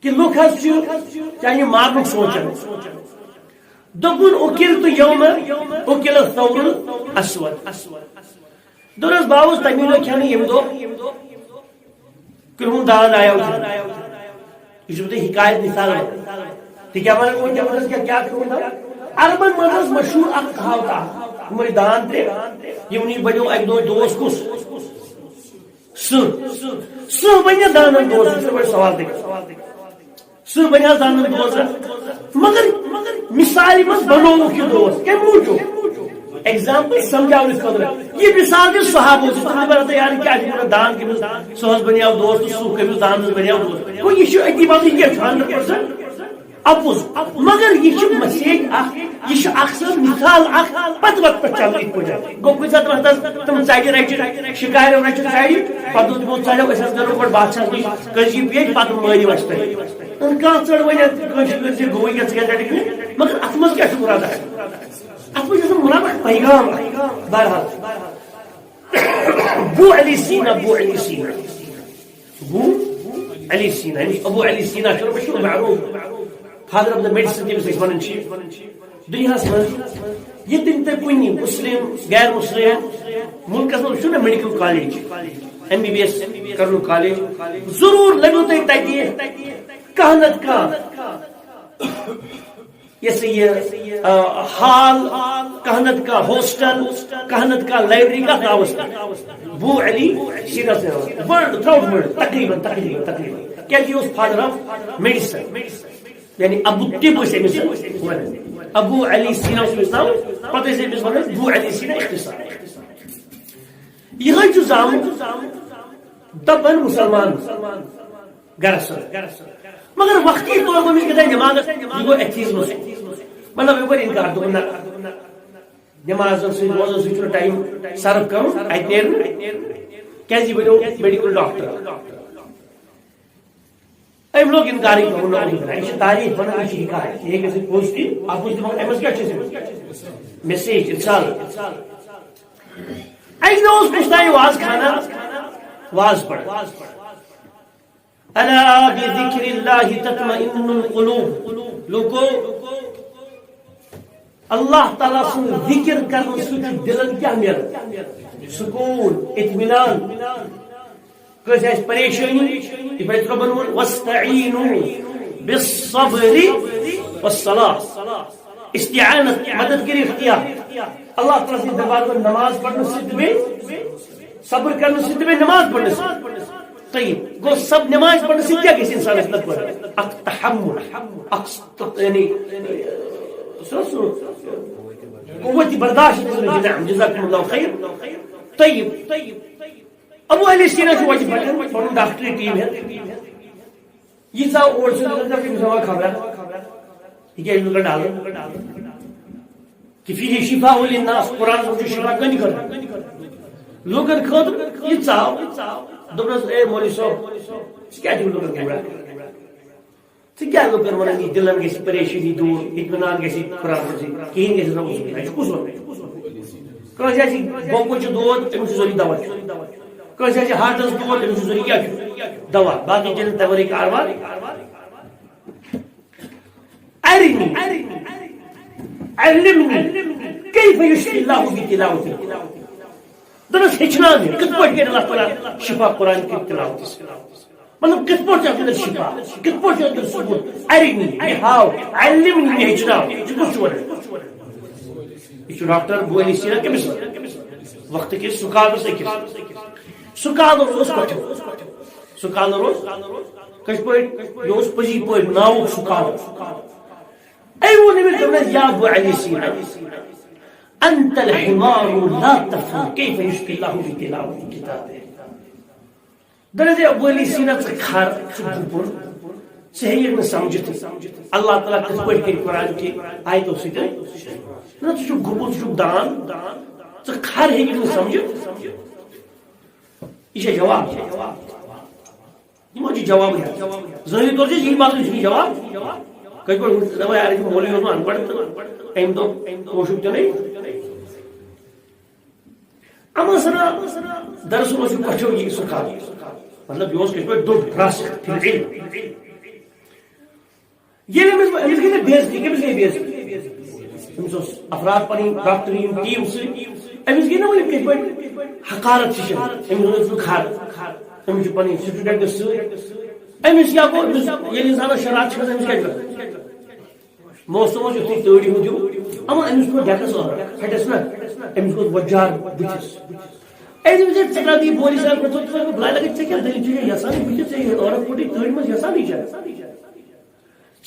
کہ لُکھ حظ چھِ چانہِ مارنُک سونٛچان۔ دوٚپُن، اُکِلتُ یوم اُکِل الثور الاسود۔ دوٚپنَس، بہٕ آوُس تَمی دۄہ کھٮ۪نہٕ ییٚمہِ دۄہ کرٛہُن داند آیو کھٮ۪نہٕ۔ یہِ چھُس بہٕ تۄہہِ حکایت مثال وَنان۔ تہِ کیٛاہ وَنان، وۄنۍ کیٛاہ وَنان، کیٛاہ، کیٛاہ کرٛہُن داند؟ عربن منٛز ٲس مشہوٗر اکھ کہاوتہ اکھ، یِمَے داند ترٛےٚ، یِمنٕے بَنیو اکہِ دۄہ دوس کُس؟ سٕہہ۔ سٕہہ بَنہِ دانن دوس، یہِ چھُ گۄڈٕ سوال تہِ۔ سٕہہ بَنہِ حظ دانن دوس، مگر مثالہِ منٛز بَنووُکھ یہِ دوس۔ کَمہِ موٗجوٗب؟ ایگزامپل سمجھاونہٕ خٲطرٕ۔ یہِ مثال دِ صحابو سۭتۍ۔ تِم دَپان، ہتا یار، یہِ کیٛاہ چھُ وَنان؟ دانن کٔمِس سٕہس بَنیو دوس تہٕ سٕہہ کٔمِس دانس بَنیو دوس؟ گوٚو، یہِ چھُ أتی وَنُن، یہِ کیٛاہ چھُ ہنڈرڈ پٔرسنٹ اَپُز، مگر یہِ چھِ مسیج اکھ، یہِ چھِ اکھ سۄ مثال اکھ، پتہٕ وتہٕ پٮ۪ٹھ چلو یِتھ پٲٹھۍ۔ گوٚو کُنہِ ساتہٕ وۄتھس تِم ژرِ رچہِ، شِکارٮ۪و رچہِ ژرِ، پتہٕ دوٚپ تِمو، "ژلو، أسۍ حظ کرو گۄڈٕ بادشاہس نِش قٲضی پیش، پتہٕ مٲرِو اَسہِ تُہۍ۔" نہٕ کانٛہہ ژٔڑ وۄنۍ اَتھ کٲنٛسہِ، کٲنٛسہِ گوٚو یَتھ ژٕ کیٛاہ ژَٹَکھ مےٚ؟ مگر اَتھ منٛز کیٛاہ چھُ مُراد اَسہِ؟ اَتھ منٛز چھُ آسان مُراد اکھ پیغام اکھ۔ بہرحال، بو علی سینا، بو علی سینا۔ بو علی سینا، یعنی ابو علی سینا چھُ مشہوٗر معروٗف، father of the medicine تٔمِس أسۍ وَنان چھِ۔ دُنیاہَس منٛز ییٚتٮ۪ن تہِ کُنہِ مسلم، غیر مسلم مُلکَس منٛز چھُنہ medical college, M B B S کرنُک کالج، ضروٗر لَبیو تۄہہِ تَتہِ کانٛہہ نَتہٕ کانٛہہ۔ یہ سا یہ، آ، ہال، کانٛہہ نتہٕ کانٛہہ ہاسٹل، کانٛہہ نتہٕ کانٛہہ لائبریری، کتھ ناوس پٮ۪ٹھ؟ بو علی سینا۔ ورلڈ، تھرو آؤٹ ورلڈ، تقریباً، تقریباً، تقریباً۔ کیازِ یہِ اوس father of medicine، یعنی ابو طب ٲسۍ أمِس ونان۔ ابو علی سینا اوس أمِس ناو، پتہٕ ٲسۍ أمِس ونان بو علی سینا اختصار۔ یِہوٚے چھُ زامُت دپان مُسلمان گرس منٛز۔ مگر وقتی طور گوٚمُت کیٛاہ تام نٮ۪مازس، یہِ گوٚو ایتھیزمس۔ مطلب، یہِ کوٚر انکار، دوٚپُن، نہ، نٮ۪مازن سۭتۍ، روزن سۭتۍ چھُنہٕ ٹایم صرف کرُن، اتہِ نیرِ نہٕ، کیٛازِ یہِ بنیو میڈیکل ڈاکٹر۔ أمۍ لوگ انکارٕے کرُن، نعوذ باللہ۔ یہِ چھِ تعریف ونان، یہِ چھِ حکایت، یہِ ہیٚکہِ ٲسِتھ پوٚز تہِ، اپُز تہِ، مگر أمِس کیٛاہ چھِ أسۍ؟ میسیج، رسالہٕ۔ اَکہِ دۄہ اوس کُستام واز خانہ، واز پران۔ الا بذکر اللہ تطمئن القلوب۔ لوٗکو، اللہ تعالیٰ سُنٛد ذِکِر کرنہٕ سۭتۍ چھُ دِلن کیٛاہ میلان؟ سکوٗن، اطمینان۔ کٲنٛسہِ آسہِ پریشٲنی، یہِ پَزِ رۄبَن ووٚن، "واستعینوا بالصبر والصلاۃ"۔ استعانت، مدد کٔرِو اختیار۔ اللہ تعالیٰ سٕنٛدِ دربارٕ منٛز نماز پرنہٕ سۭتۍ تہٕ بیٚیہِ صبر کرنہٕ سۭتۍ تہٕ بیٚیہِ نماز پرنہٕ سۭتۍ۔ طیب۔ گوٚو سب نماز پرنہٕ سۭتۍ کیٛاہ گژھِ اِنسانَس نَتہٕ پَتہٕ؟ اَکھ تحمل، اَکھ س-، یعنی، سُہ، سُہ قوت برداشت۔ نعم، جزاکم اللہ خیر۔ طیب۔ ابو علی سینا چھُ وۄنۍ پَکان پَنُن ڈاکٹری ٹیٖم ہٮ۪تھ۔ یہِ ژاو اور سُہ دَپان، "تٔمِس ہاوان خبرا، یہِ کیٛازِ لُکَن ڈالُن؟" کہ فیہ شفاء للناس، قرآن چھُ شفا کٔمۍ خٲطرٕ؟ لوٗکَن خٲطرٕ۔ یہِ ژاو۔ دوٚپنَس، "اے مولوی صٲب، ژٕ کیٛازِ چھُکھ لُکَن گوٚمراہ؟ ژٕ کیٛازِ لُکَن وَنان یہِ دِلَن گژھِ پریشٲنی دوٗر، اطمینان گژھِ قرآن منٛز، کِہیٖنۍ گژھِ نہٕ وُچھُن، اَتہِ چھُ کُس وَنان؟" کٲنٛسہِ آسہِ بۄکُل چھُ دود، تٔمِس چھُ ضروٗری دَوا کھیوٚن۔ کٲنٛسہِ آسہِ ہارٹَس دود، تٔمِس چھُ ضروٗری کیٛاہ کھیوٚن؟ دَوا۔ باقٕے چَلہِ تَوَرٕے کاربار۔ أرني، علمني، كيف يشفي الله بتلاوتي؟ دوٚپنَس، "ہیٚچھناو مےٚ، کِتھ پٲٹھۍ کَرِ اللہ تعالیٰ شفا قرآن کہِ تلاوتہٕ سۭتۍ؟ مطلب، کِتھ پٲٹھۍ چھُ اَتھ اندر شفا؟ کِتھ پٲٹھۍ چھُ اَتھ اندر سکوٗن؟ أرني، مےٚ ہاو، علمني، مےٚ ہیٚچھناو، ژٕ کُس چھُ وَنان؟" یہِ چھُ ڈاکٹر ابو علی سینا کٔمِس؟ وقتہٕ کِس سُکالرَس أکِس۔ سُکالر اوس کۄٹھیو۔ سُکالر اوس کِتھ پٲٹھۍ؟ یہِ اوس پٔزی پٲٹھۍ ناوُک سُکالر۔ أمۍ ووٚن أمِس، دوٚپنَس، "يا أبو علي سينا، أنت الحمار لا تفهم كيف يشفي الله بتلاوة كتابه؟" دوٚپنَس، "ہے ابو علی سینا، ژٕ کھر، ژٕ گُپُر، ژٕ ہیٚکھ نہٕ سمجھِتھ اللہ تعالیٰ کِتھ پٲٹھۍ کٔرۍ قرآن کہِ آیتو سۭتۍ نہ، ژٕ چھُکھ گُپُر، ژٕ چھُکھ دان، ژٕ کھر ہیٚکھ نہٕ سمجھِتھ۔" یہِ چھا جواب؟ یِمو چھُ جوابٕے حظ۔ ظٲہری طور چھِ یی باسان، یہِ چھُنہٕ جواب۔ کٔژِ پٲٹھۍ وُچھ، دَپان، "یار، یہِ چھُ مولوی اوسمُت اَن پَڑھ تہٕ أمۍ دوٚپ کٲشُر تہِ نَے۔" اَما سنا دَرَصل اوس یہِ کۄٹھیو یہِ سُہ کَتھ۔ مطلب، یہِ اوس کِتھ پٲٹھۍ دوٚر راسخ فی العلم۔ ییٚلہِ أمِس، أمِس گٔے نہ بے عزتی، کٔمِس گٔے بے عزتی؟ أمِس اوس افراد پنٕنۍ ڈاکٹر یِم ٹیٖم سۭتۍ، أمِس گٔے نہ وۄنۍ کِتھ پٲٹھۍ حقارت چھِ شروع۔ أمِس ووٚن، "ژٕ کھر، أمِس چھِ پنٕنۍ سٹوڈنٹس سۭتۍ۔" أمِس کیٛاہ گوٚو؟ أمِس، ییٚلہِ اِنسانس شرارت چھِ کھسان، أمِس کیٛاہ چھُ گژھان؟ موسم اوس یُتھُے تۭرِ ہُنٛد ہیوٗ، اما أمِس کوٚر ڈٮ۪کس ٲرَکھ، پھٹٮ۪س نہ، أمِس گوٚو وۄجار بٕتھِس۔ أمۍ دوٚپ، "ژےٚ ژٕ کَتھ یہِ بولی سان کوٚر ژٕ، ژٕ بلاے لگے، ژےٚ کیٛاہ دٔلیٖل چھےٚ یَژھان بٕتھِس؟ ژےٚ یہِ ٲرَکھ پھُٹٕے تۭرِ منٛز یَژھانٕے چھےٚ؟"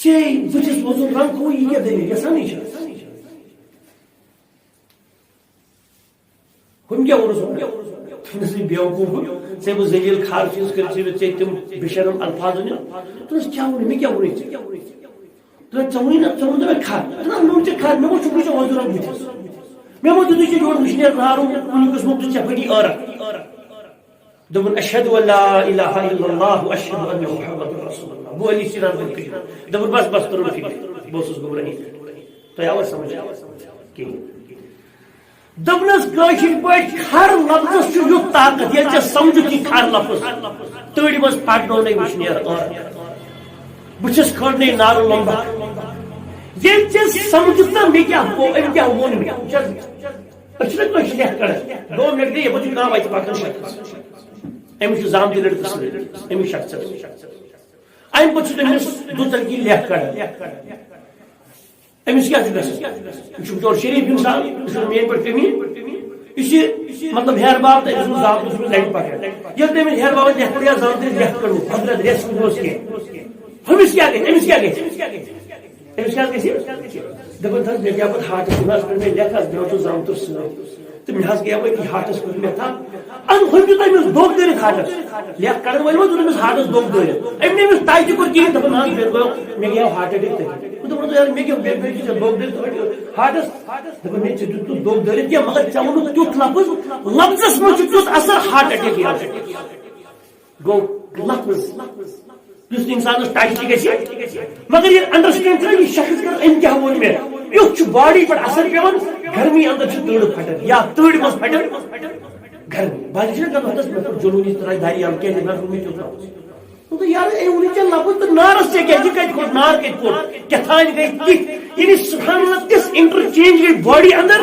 ژے بٕتھِس ووٚتھُن رنٛگ ہُہ، یہِ کیٛاہ دٔلیٖل؟ یَژھانٕے چھا؟ ہُم کیٛاہ ووٚنُس؟ ہُم کیٛاہ ووٚنُس؟ دوٚپنَس، "ہے بیوقوٗف، ژےٚ بہٕ ذلیٖل خار چھُس کٔرِتھ، ژےٚ مےٚ ژےٚ تِم بے شرم الفاظ ؤنِتھ۔" دوٚپنَس، "کیٛاہ ووٚنُے؟ مےٚ کیٛاہ ووٚنُے ژےٚ؟ دوٚپنَس، ژےٚ ووٚنُے نہ، ژےٚ ووٚنُے مےٚ کھار۔ دوٚپنَس، نوٚم ژےٚ کھار، مےٚ ما چھُکھ وٕچھان وۄزُل رنٛگ بٕتھِس؟ مےٚ ما دیُتُے ژےٚ یورٕ وٕشنیر نارُن، کُنہِ قٕسمُک تہٕ ژےٚ پھٔٹی ٲرَکھ؟" دوٚپُن، "أشهد أن لا إله إلا الله وأشهد أن محمدا رسول الله۔" بہٕ علی سیٖنَن کوٚر کٔرِتھ۔ دوٚپُن، "بس، بس، ترٛوو فِکرِ۔ بہٕ اوسُس گمراہی پٮ۪ٹھ۔" تۄہہِ آوا سمجھ؟ کِہیٖنۍ۔ دوٚپنَس، کٲشِر پٲٹھۍ کھر لفظس چھُ یُتھ طاقت، ییٚلہِ ژےٚ سمجھُتھ یہِ کھر لفظ، تۭرِ منٛز پھٹنو نَے وٕشنیر ٲرَکھ۔ بہٕ چھَس کھٲرنٕے نارٕ لمبا۔ ییٚلہِ ژےٚ سمجھُتھ نہ مےٚ کیٛاہ گوٚو، أمۍ کیٛاہ ووٚن مےٚ؟ أسۍ چھِنہ کٲشِر لیکھٕ کڑان۔ دو منٹ گٔے، یَپٲرۍ چھُ کانٛہہ وَتہِ پَکان شخص۔ أمِس چھُ زامتٕرۍ لٔڑکہٕ سۭتۍ، أمِس شخصس۔ اَمہِ پَتہٕ چھُ تٔمِس دُترکی لیکھٕ کڑان۔ أمِس کیٛاہ چھُ گژھان؟ یہِ چھُ بِچور شریٖف اِنسان، یہِ چھُنہٕ میٛٲنۍ پٲٹھۍ کٔمی۔ یہِ چھُ، مطلب، ہیہَر باب تہٕ أمِس اوس زامتٕرۍ سُنٛد لَڑِ پَکان۔ ییٚلہِ تٔمِس ہیہَر بابَن لیکھٕ کڑ یا زامتٕرِس لیکھٕ کڑ، حضرت ریس کُن اوس کینٛہہ۔ ہُمِس کیٛاہ گژھِ؟ أمِس کیٛاہ گژھِ؟ أمِس کیٛاہ گژھِ؟ دَپان تھَس، مےٚ کیٛاہ پَتہٕ ہاٹَس کُن حظ کٔر مےٚ لیکھٕ حظ، مےٚ اوس زامتُر سۭتۍ۔ تہٕ مےٚ حظ گٔیو أتی ہاٹَس کُن مےٚ تھَپھ۔ اَدٕ ہُمۍ دیُت أمِس دھوکہٕ دٲرِتھ ہاٹَس۔ لیکھٕ کَڑَن وٲلۍ ما دیُت أمِس ہاٹَس دھوکہٕ دٲرِتھ؟ أمۍ نہٕ أمِس تَتہِ تہِ کوٚر کِہیٖنۍ، دَپان، "نہ حظ، مےٚ گٔیو، مےٚ گٔیو ہاٹ اَٹیک تٔتی۔" بہٕ دوٚپمَس، "یارٕ، مےٚ کیٛاہ، مےٚ، مےٚ کیٛاہ ژےٚ دھوکہٕ دٲرِتھ ہاٹَس؟" دَپان، "مےٚ ژےٚ دیُتُتھ دھوکہٕ دٲرِتھ کینٛہہ، مگر ژےٚ ووٚنُتھ تیُتھ لفظ، لفظَس منٛز چھُ تیُتھ اثر ہاٹ اٹیک یِوان۔" گوٚو لفظ، یُس نہٕ اِنسانَس ٹچ تہِ گژھِ، مگر ییٚلہِ انڈرسٹینڈ چھُنہ یہِ شخص کران، أمۍ کیٛاہ ووٚن مےٚ، یُتھ چھُ باڈی پٮ۪ٹھ اثر پٮ۪وان، گرمی اندر چھِ تۭرٕ پھٹان یا تۭرِ منٛز پھٹان گرمی۔ باقٕے چھِنہ کران ہَتَس مےٚ کوٚر جلوٗنی ترٛایہِ دَرِ یَلہٕ، کیٛازِ مےٚ ووٚن مےٚ تیُتھ لفظ۔ دوٚپُن، "یارٕ، أمۍ ووٚنُے ژےٚ لفظ تہٕ نارَس ژےٚ کیٛازِ، یہِ کَتہِ کھوٚت؟ نار کَتہِ کھوٚت؟" کیٛاہ تام گٔے تِتھۍ یعنی سبحان اللہ، تِژھ انٹرچینج گٔے باڈی اندر،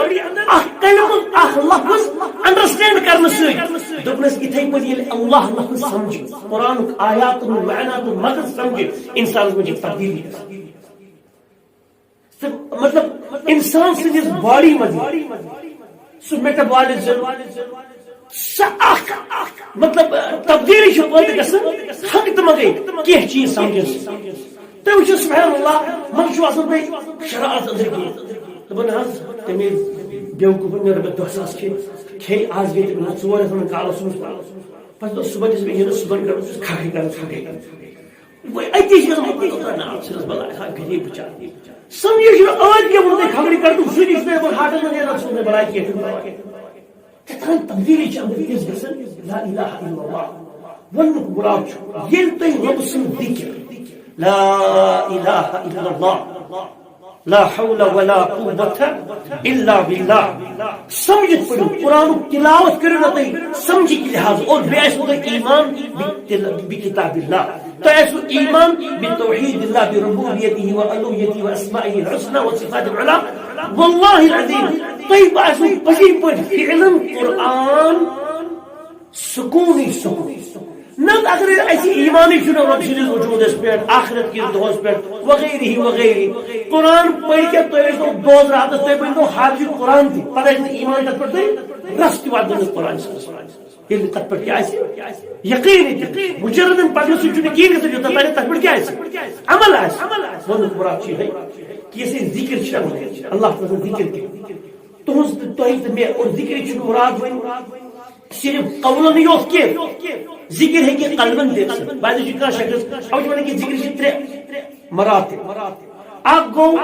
اکھ کلمہٕ، اکھ لفظ انڈرسٹینڈ کرنہٕ سۭتۍ۔ دوٚپنس، یِتھے پٲٹھۍ ییٚلہِ اللہ لفظ سمجھِ، قرآنُک آیاتن ہُنٛد معنی تہٕ مغز سمجھِ، انسانس منٛز چھِ تبدیلی گژھان۔ تہٕ مطلب، انسان سٕنٛدِس باڈی منٛز سُہ میٹابولزم، سۄ اکھ، مطلب، تبدیلی چھِ پٲدٕ گژھان، ہنٛگہٕ تہٕ منٛگے کینٛہہ چیٖز سمجھس۔ تُہۍ وٕچھِو، سبحان اللہ، منٛزٕ چھُ آسان تۄہہِ شرارت أنٛدرۍ کِنۍ۔ دَپان، نہ حظ، تَمے بیوقوٗفَن مےٚ رۄپیَس دَہ ساس کھے، کھے آز گٔے تٔمِس ژور ہَتھ رۄپیہِ کالَس منٛز۔ پَتہٕ دوٚپ، صُبحن یُس بہٕ یِنہٕ، صُبحن کَرٕ بہٕ کھَکھٕے کَرٕ، کھَکھٕے کَرٕ۔ وۄنۍ أتی چھِ گژھان، بہٕ کوٗتاہ ناو ژھٕنَس بَلاے، ہا غریٖب بِچارٕ۔ سمجھے چھُنہٕ، ٲدۍ کیٛاہ ووٚن تۄہہِ کھَکھٕے کَرٕ تہٕ وٕچھِو، یہِ چھُ مےٚ یَپٲرۍ ہاٹَس منٛز نیران، ژھٕنُس مےٚ بَلاے کینٛہہ چھُنہٕ پَرواے۔ کیٛاہ تام تبدیٖلی چھِ أنٛدرۍ کِنۍ گژھان۔ لا الہ الا اللہ وَننُک مُراد چھُ، ییٚلہِ تۄہہِ رۄب سُنٛد ذِکِر، لا الہ الا اللہ، لا حول ولا قوة الا باللہ، سمجھِتھ پٔرِو، قرآنُک تلاوت کٔرِو نہ تُہۍ سمجھِکۍ لحاظ، اور بیٚیہِ آسِوٕ تۄہہِ ایمان بِتِل-، بِکِتاب اللہ۔ تۄہہِ آسِوٕ ایمان بِتوحید اللہ، بربوبیتہ و الوہیتہ و اسمائہ الحسنی و صفاتہ العلی۔ واللہ العظیم، تۄہہِ باسِوٕ پٔزی پٲٹھۍ فعلاً قرآن سکوٗنٕے سکوٗن۔ نتہٕ اگرے اَسہِ ایمانٕے چھُنہٕ رۄب سٕنٛدِس وجوٗدس پٮ۪ٹھ، آخرت کِس دۄہس پٮ۪ٹھ، وغیرہ وغیرہ، قرآن پٔرۍ کیٛاہ تُہۍ ٲسۍتو دوز راتس، تُہۍ بٔنۍتو حافظ قرآن تہِ، پتہٕ آسہِ نہٕ ایمان تتھ پٮ۪ٹھ تۄہہِ رس تہِ واتنہٕ قرآن سٕنٛدِس۔ ییٚلہِ نہٕ تتھ پٮ۪ٹھ کیٛاہ آسہِ یقیٖن تہِ، مجردن پرنہٕ سۭتۍ چھُنہٕ کِہیٖنۍ گژھان، یوٚتام تۄہہِ نہٕ تتھ پٮ۪ٹھ کیٛاہ آسہِ عمل آسہِ۔ وَننُک مُراد چھُ یِہوٚے کہِ یُس أسۍ ذِکِر چھِ کران، اللہ تعالیٰ سٕنٛز ذِکِر کٔرِو۔ تُہٕنٛز تہٕ تۄہہِ تہٕ مےٚ اور ذِکرِ چھُنہٕ مُراد وۄنۍ صرف قولن یوت کینٛہہ، ذِکِر ہیٚکہِ قلبن تہِ ٲسِتھ۔ بعضی چھُ کانٛہہ شخص، اَوَے چھِ وَنان کہِ ذِکرِ چھِ ترٛےٚ مراتب۔ اکھ گوٚو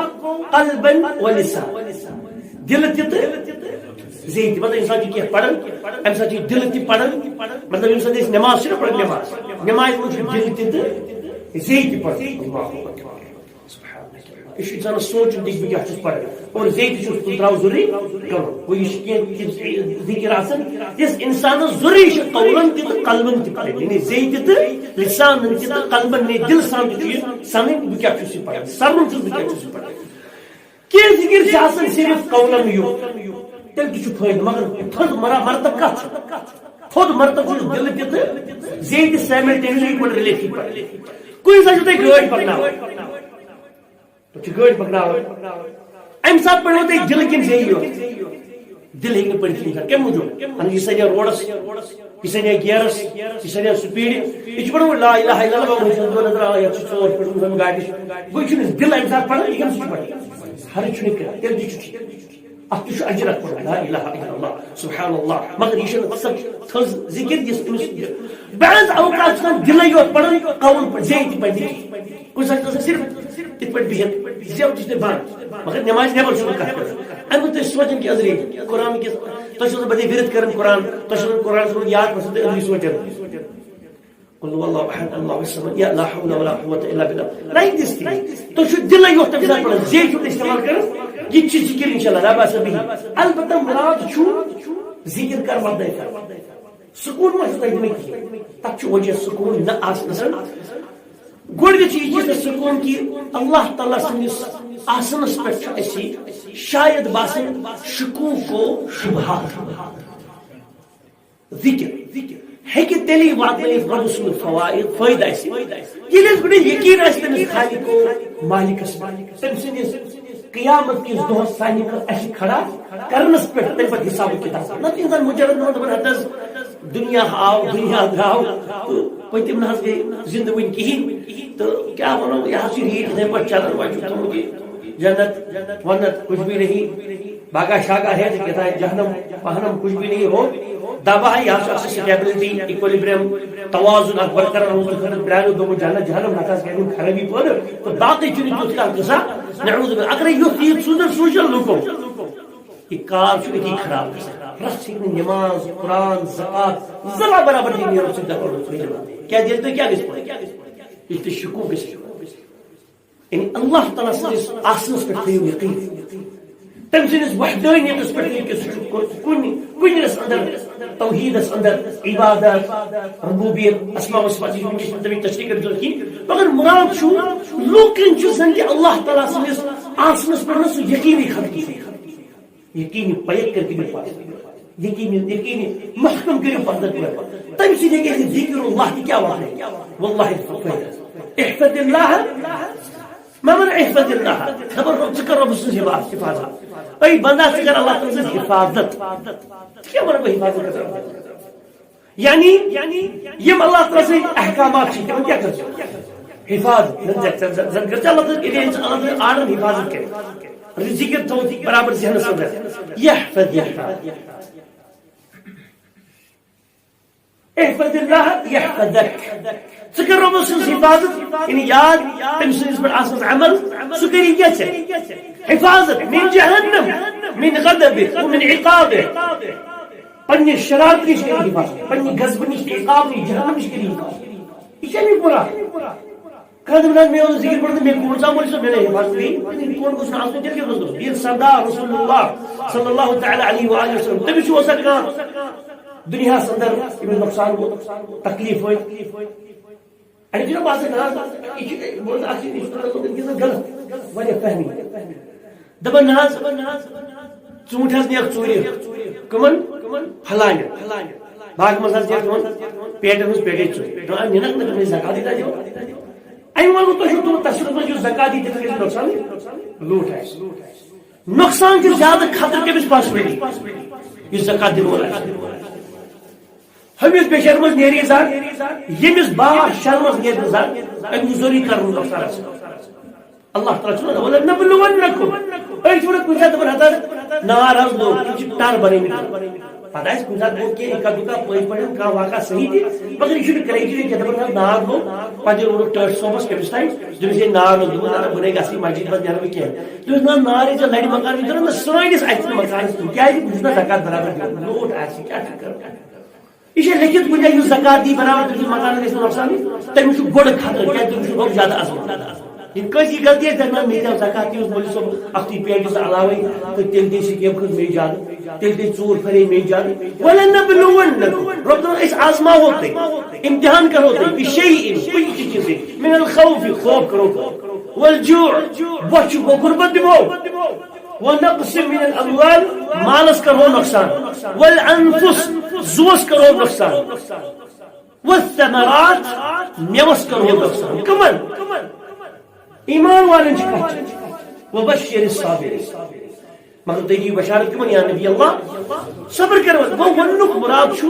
قلبن و لسان، دِلہٕ تہِ تہٕ زیٚیہِ تہِ۔ مطلب، اِنسان چھُ کینٛہہ پَران، اَمہِ ساتہٕ چھُ دِلہٕ تہِ پَران۔ مطلب، ییٚمہِ ساتہٕ أسۍ نٮ۪ماز چھِنہ پَران، نٮ۪ماز، نٮ۪مازِ منٛز چھُ دِلہٕ تہِ تہٕ زیٚیہِ تہِ پَران۔ سبحان اللہ۔ یہِ چھُ اِنسانَس سونٛچُن تہِ، بہٕ کیٛاہ چھُس پَران، اور زیٚیہِ تہِ چھُس ترٛاوُن ضروٗری کَرُن۔ گوٚو، یہِ چھِ کینٛہہ ذِکِر آسان، یُس اِنسانَس ضروٗری چھِ قولن تہِ تہٕ قلبن تہِ پَرٕنۍ، یعنی زیٚیہِ تہِ تہٕ لسانن تہِ تہٕ قلبن، یعنی دِلہٕ سان تہِ چھُ یہِ سَنٕنۍ، بہٕ کیٛاہ چھُس یہِ پَران، سَرُن چھُس بہٕ کیٛاہ چھُس یہِ پَران۔ کینٛہہ ذِکِر چھِ آسان صرف قولن یوت، تیٚلہِ تہِ چھُ فٲیدٕ، مگر تھوٚد مرا-، مرتب کَتھ چھُ؟ تھوٚد مرتب چھُ دِلہٕ تہِ تہٕ زیٚیہِ تہِ simultaneously پٲٹھۍ ریلیٹ پَران۔ کُنہِ ساتہٕ چھُو تُہۍ گٲڑۍ پَکناوان، تُہۍ چھِو گٲڑۍ پَکناوان، اَمہِ ساتہٕ پَرِو تُہۍ دِلہٕ کِنۍ زیٚیہِ یوت؟ دِل ہیٚکہِ نہٕ پٔرِتھ کِہیٖنۍ۔ کَمہِ موٗجوٗب؟ اَہَن، یہِ سَنہِ روڈَس، یہِ سَنہِ گیرَس، یہِ سَنہِ سپیٖڈِ۔ یہِ چھُ پَران لا الہ الا اللہ، وۄنۍ چھُ نظر آ، یَتھ چھُ ژور پھٕٹمٕژ گاڑِ۔ گوٚو یہِ چھُنہٕ دِل اَمہِ ساتہٕ پَران، یہِ کَمہِ سۭتۍ چھُ پَران؟ ہَرٕد چھُنہٕ کَران، تیٚلہِ تہِ چھُ ٹھیٖک۔ اَتھ تہِ چھُ اجر اَکھ پَرُن، لا الہ الا اللہ، سبحان اللہ۔ مگر یہِ چھُنہٕ سۄ تھٔز ذِکِر، یُس أمِس بعض اوقات چھُ آسان دِلَے یوت پَران، قول پٲٹھۍ، زیٚیہِ تہِ پَرِ نہٕ کِہیٖنۍ۔ کُنہِ ساتہٕ چھُ آسان صرف تِتھ پٲٹھۍ بِہِتھ، زیو تہِ چھُ بنٛد، مگر نٮ۪مازِ نٮ۪بر چھُنہٕ کَتھ کران۔ اَمہِ منٛز تُہۍ سونٛچان کہِ أنٛدری قرآن کِس، تۄہہِ چھُو آسان پَتہٕ ورد کران قرآن، تۄہہِ چھُو آسان قرآن چھُو یاد، پَتہٕ چھُو تُہۍ أنٛدری سونٛچان، قل هو اللہ احد، اللہ الصمد، یا لا حول ولا قوة الا باللہ۔ Like this thing۔ تُہۍ چھِو دِلے یوت تَمہِ ساتہٕ پَران، زیٚیہِ چھُو تُہۍ استعمال کران، یہِ تہِ چھُ ذِکِر، انشاءاللہ، لا بأس به۔ البتہ مُراد چھُ ذِکِر کر وَدَے کر۔ سکوٗن ما چھُ تۄہہِ دِنہٕ کِہیٖنۍ؟ تَتھ چھُ وجہ سکوٗن نہ آسنَس۔ گۄڈٕنیتھ چھُ یہِ چیٖز سکوٗن کہِ اللہ تعالیٰ سٕنٛدِس آسنَس پٮ۪ٹھ چھُ اَسہِ شاید باسان شکوک و شبہات۔ ذِکِر ہیٚکہِ تیٚلی واتنٲیِتھ رۄبہٕ سُنٛد فوائد، فٲیدٕ اَسہِ، ییٚلہِ اَسہِ گۄڈٕ یقیٖن آسہِ تٔمِس خالق و مالکَس پٮ۪ٹھ، تٔمۍ سٕنٛدِس قیامت کِس دۄہس سانہِ خٲطرٕ اَسہِ کھڑا کرنس پٮ۪ٹھ، تَمہِ پتہٕ حساب و کتاب۔ نتہٕ اِنسان مجرد نہٕ دَپان، ہتہٕ حظ دُنیا آو، دُنیا درٛاو، تہٕ پٔتِم نہ حظ گٔے زندٕ وٕنہِ کِہیٖنۍ۔ تہٕ کیٛاہ وَنو، یہِ حظ چھِ ریٖت یِتھَے پٲٹھۍ چلان، وۄنۍ چھُ تھوٚمُت یہِ جنت ونت کچھ بھی نہیں، باقا شاقا ہے تو کہتا ہے جہنم وہنم کچھ بھی نہیں ہو، دبا ہے، یہِ حظ چھُ اَصٕل stability، equilibrium، توازن اکھ برقرار روزنہٕ خٲطرٕ پرٛارِو دوٚپُن جنت جہنم نتہٕ حظ کرِ یِم خرٲبی پٲدٕ، تہٕ باقٕے چھُنہٕ تیُتھ کانٛہہ قٕصہ۔ نعوذ باللہ۔ اگرے یُتھ یہِ ژوٗنٛٹھ سوٗنٛچن لُکو، یہِ کار چھُ أتی خراب گژھان۔ رژھ ہیٚکہِ نہٕ نماز، قرآن، زکوٰۃ، ذرا برابر تہِ نیرُن سُہ دَپان۔ کیٛازِ ییٚلہِ تُہۍ کیٛاہ گژھِ پَرٕنۍ؟ ییٚلہِ تُہۍ شکوک گژھِ۔ یعنی اللہ تعالیٰ سٕنٛدِس آسنَس پٮ۪ٹھ تھٲیِو یقیٖن۔ تٔمۍ سٕنٛدِس وحدانیتَس پٮ۪ٹھ تھٲیِو یقیٖن۔ سُہ چھُ کُنہِ، کُنہِ رَس اندر، توحیٖدَس اندر، عبادت، ربوبیت، اسماء و صفات، یہِ چھُنہٕ تَمِچ تشریح کٔرِتھ ضروٗرت کِہیٖنۍ۔ مگر مُراد چھُ، لوٗکَن چھُ زَن تہِ اللہ تعالیٰ سٕنٛدِس آسنس پٮ۪ٹھ نہٕ سُہ یقینی ختم کینٛہہ۔ یقینی پَیَک کٔرِتھ کٔرِو حفاظت۔ یقینی، یقینی محکم کٔرِو پردٕ پٮ۪ٹھ۔ تَمہِ سۭتۍ ہیٚکہِ اَسہِ ذِکر اللہ تہِ کیٛاہ وَنُن؟ واللہ فٲیدٕ۔ احفظ اللہ، مَمَن احفظ اللہ۔ خبر ژٕ کر رۄبہٕ سٕنٛز حفاظت، حفاظت۔ اے بندہ، ژٕ کر اللہ تعالیٰ سٕنٛز حفاظت۔ ژٕ کیٛاہ وَنہٕ بہٕ حفاظت کرٕ؟ یعنی، یِم اللہ تعالیٰ سٕنٛدۍ احکامات چھِ، تِمن کیٛاہ کٔر ژےٚ؟ حفاظت۔ زن، زن، زن، زن کٔر ژےٚ اللہ تعالیٰ، ییٚلہِ أمِس اللہ تعالیٰ آرڈر حفاظت کرِ۔ ذِکر تھوٚو برابر ذہنس اندر۔ یحفظ، یحفظ۔ احفظ اللہ یحفظک۔ ژٕ کر رۄبہٕ سٕنٛز حفاظت، یعنی یاد، تٔمۍ سٕنٛدِس پٮ۪ٹھ آسنس عمل، سُہ کری کیٛاہ ژےٚ؟ حفاظت من جہنم، من غضبہ، ومن عقابہ۔ پننہِ شرارتہٕ نِش کٔرِو حفاظت، پننہِ غضبہٕ نِش تہٕ عقاب نِش، جہنم نِش کٔرِو حفاظت۔ یہِ چھا مےٚ گۄناہ؟ کانٛہہ دَپہِ نہ، مےٚ اوس ذِکِر پوٚرمُت، مےٚ کوٗر ژامُت، سُہ مےٚ نَے حفاظت گٔے۔ یہِ کوٚر گوٚژھ نہٕ آسُن، تیٚلہِ کیٛاہ گوٚژھ گژھُن؟ ییٚلہِ سردار رسول اللہ صلی اللہ تعالیٰ علیہ وآلہ وسلم، تٔمِس چھُ اوسا کانٛہہ دُنیاہَس اندر ییٚمِس نۄقصان گوٚو، تکلیٖف وٲتۍ؟ اَسہِ چھُنہ باسان، نہ حظ، یہِ چھُ، بہٕ اوسُس اَکھ چیٖز، یہِ چھُ تھوڑا بہت یہِ چھُ غلط، واریاہ فہمی۔ دَپان، نہ حظ، ژوٗنٛٹھۍ حظ نِیَکھ ژوٗرِ۔ کٕمَن؟ پھلانٮ۪ن۔ باغہٕ منٛز حظ نِیَکھ تِمَن پیٹٮ۪ن ہٕنٛز پیٹے ژوٗرِ۔ دَپان، نِنَکھ نہٕ تِمَن زکاتی دِتھ دِوان۔ اَمہِ وَنہٕ تۄہہِ چھُو تُہُنٛد تصرُف منٛز یُس زکاتی دِتھ گژھِ نۄقصان، لوٗٹھ آسہِ۔ نۄقصان چھُ زیادٕ خطرٕ کٔمِس پانَس پٮ۪ٹھ، یُس زکات دِنہٕ وول آسہِ۔ ہُمِس بے شرمس نیرِ زر، ییٚمِس با شرمس نیرِ نہٕ زر، أمِس ضروٗری کرُن نۄقصان آسہِ۔ اللہ تعالیٰ چھُ وَنان، "وَلَنَبْلُوَنَّكُمْ۔" أسۍ چھِ وَنان کُنہِ ساتہٕ دَپان، ہتا نار حظ لوٚگ، تِم چھِ ٹر بَنٲومٕتۍ۔ پَتہٕ آسہِ کُنہِ ساتہٕ گوٚو کینٛہہ اِکا دُکا پٔزۍ پٲٹھۍ کانٛہہ واقعہ صحیح تہِ، مگر یہِ چھُنہٕ کرٛیٹیٖریا کینٛہہ، دَپان، "نہ، نار لوٚگ۔" پَتہٕ ییٚلہِ ووٚنُکھ ٹٲٹھۍ صٲبَس کٔمِس تام، دوٚپمَس، "ہے، نار لوٚگ۔" دوٚپمَس، "نہ، نہ، بہٕ نَے گژھٕ یہِ مسجد منٛز نیرٕ بہٕ کینٛہہ۔" دوٚپمَس، "نہ، نار ییٚلہِ ژےٚ لَرِ مکان، یہِ دوٚپمَس، نہ، سٲنِس اَسہِ چھُنہٕ مکانَس کُن، کیٛازِ بہٕ چھُس نہ زکات برابر دِوان، لوٗٹھ آسہِ، کیٛاہ چھُکھ کران؟" یہِ چھا لیکھِتھ کُنہِ جایہِ، یُس زکات دی برابر، تٔمِس مکانَس گژھِ نہٕ نۄقصان، تٔمِس چھُ گۄڈٕ خطرٕ، کیٛازِ تٔمِس چھُ رۄب زیادٕ عظمت۔ ییٚلہِ کٲنٛسہِ یہِ غلطی آسہِ، دَپہِ، "نہ، مےٚ دِژ زکات، یُس مولوی صٲب اَکھتُے پیٹہِ زٕ علاوَے، تہٕ تیٚلہِ دِژ یہِ کیٚمۍ کھٔژ مے زیادٕ، تیٚلہِ دِژ ژوٗر پھرے مے زیادٕ۔" وَلَنَبْلُوَنَّكُمْ، رۄب دَپان، أسۍ آزماوو تُہۍ، اِمتِحان کَرو تُہۍ، بِشَیْءٍ، کُنہِ تہِ چیٖزٕکۍ، مِنَل خوفِ، خوف کَرو تۄہہِ، وَالْجُوعِ، بۄچھِ گوٚو غُربت دِمو، وَنَقْصٍ مِنَل اَمْوَالِ، مالَس کَرو نۄقصان، وَالْأَنْفُسِ، زُوَس کَرو نۄقصان، وَالثَّمَرَاتِ، مٮ۪وَس کَرو نۄقصان۔ کَمَن؟ ایمان والٮ۪ن چھِ کَتھ چھِ۔ وَبَشِّرِ الصَّابِرِیٖنَ۔ مگر تُہۍ دِیِو بشارت کَمَن یا نبی اللہ؟ صبر کَرن وٲلۍ۔ گوٚو وَننُک مُراد چھُ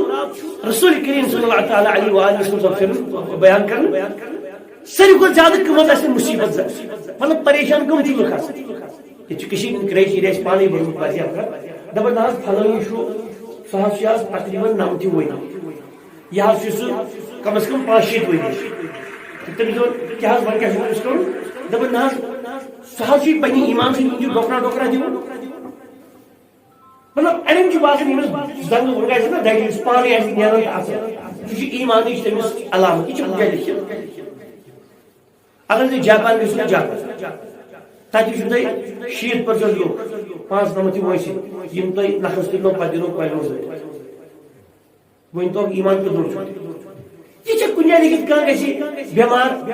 رسول کریم صلی اللہ تعالیٰ علیہ وآلہ وسلم سُنٛد فرم بیان کَرُن۔ ساروی کھۄتہٕ زیادٕ کَمَن آسہِ مُصیبت زد؟ مطلب پریشان کَم چھِ لُکھ آسان؟ ییٚتہِ چھِ کٔشیٖرِ ہِنٛدۍ کرٛیٹیٖریا اَسہِ پانَے بوٚرمُت واریاہ پھِرِ۔ دَپان، نہ حظ، پھلٲنی چھُ، سُہ حظ چھُ آز تقریٖباً نَمتھٕے ؤری۔ یہِ حظ چھُ سُہ کم از کم پانٛژھ شیٖتھ ؤری۔ تہٕ تٔمِس دوٚپ، "کیٛاہ حظ، وۄنۍ کیٛاہ چھُ أمِس کَرُن؟" دَپان، "نہ حظ، سُہ حظ چھُ یہِ پنٛنہِ ایٖمان سۭتۍ، یہِ چھُ ڈۄکرا ڈۄکرا دِوان۔" مطلب، اَڑٮ۪ن چھُ باسان، ییٚمِس زنٛگہٕ وُنٛگہٕ آسہِ نا دَگہِ، یُس پانَے آسہِ نیران تہٕ اَژان، سُہ چھُ ایٖمانٕچ تٔمِس علامت۔ یہِ چھُ کُنہِ جایہِ لیٚکھِتھ۔ اگر تُہۍ جاپان گٔژھِو، جاپان، تَتہِ وٕچھِو تُہۍ شیٖتھ percent لُکھ، پانٛژھ نَمَتھ چھِ وٲنٛسہِ، یِم تۄہہِ نَکھَس تُلنو، پَتہٕ دِنو کۄلہِ منٛز لٔٹۍ۔ وۄنۍ تو ایمان کیُتھ لوٚگ چھُ۔ یہِ چھےٚ کُنہِ جایہِ لیکھِتھ، کانٛہہ گژھِ بٮ۪مار،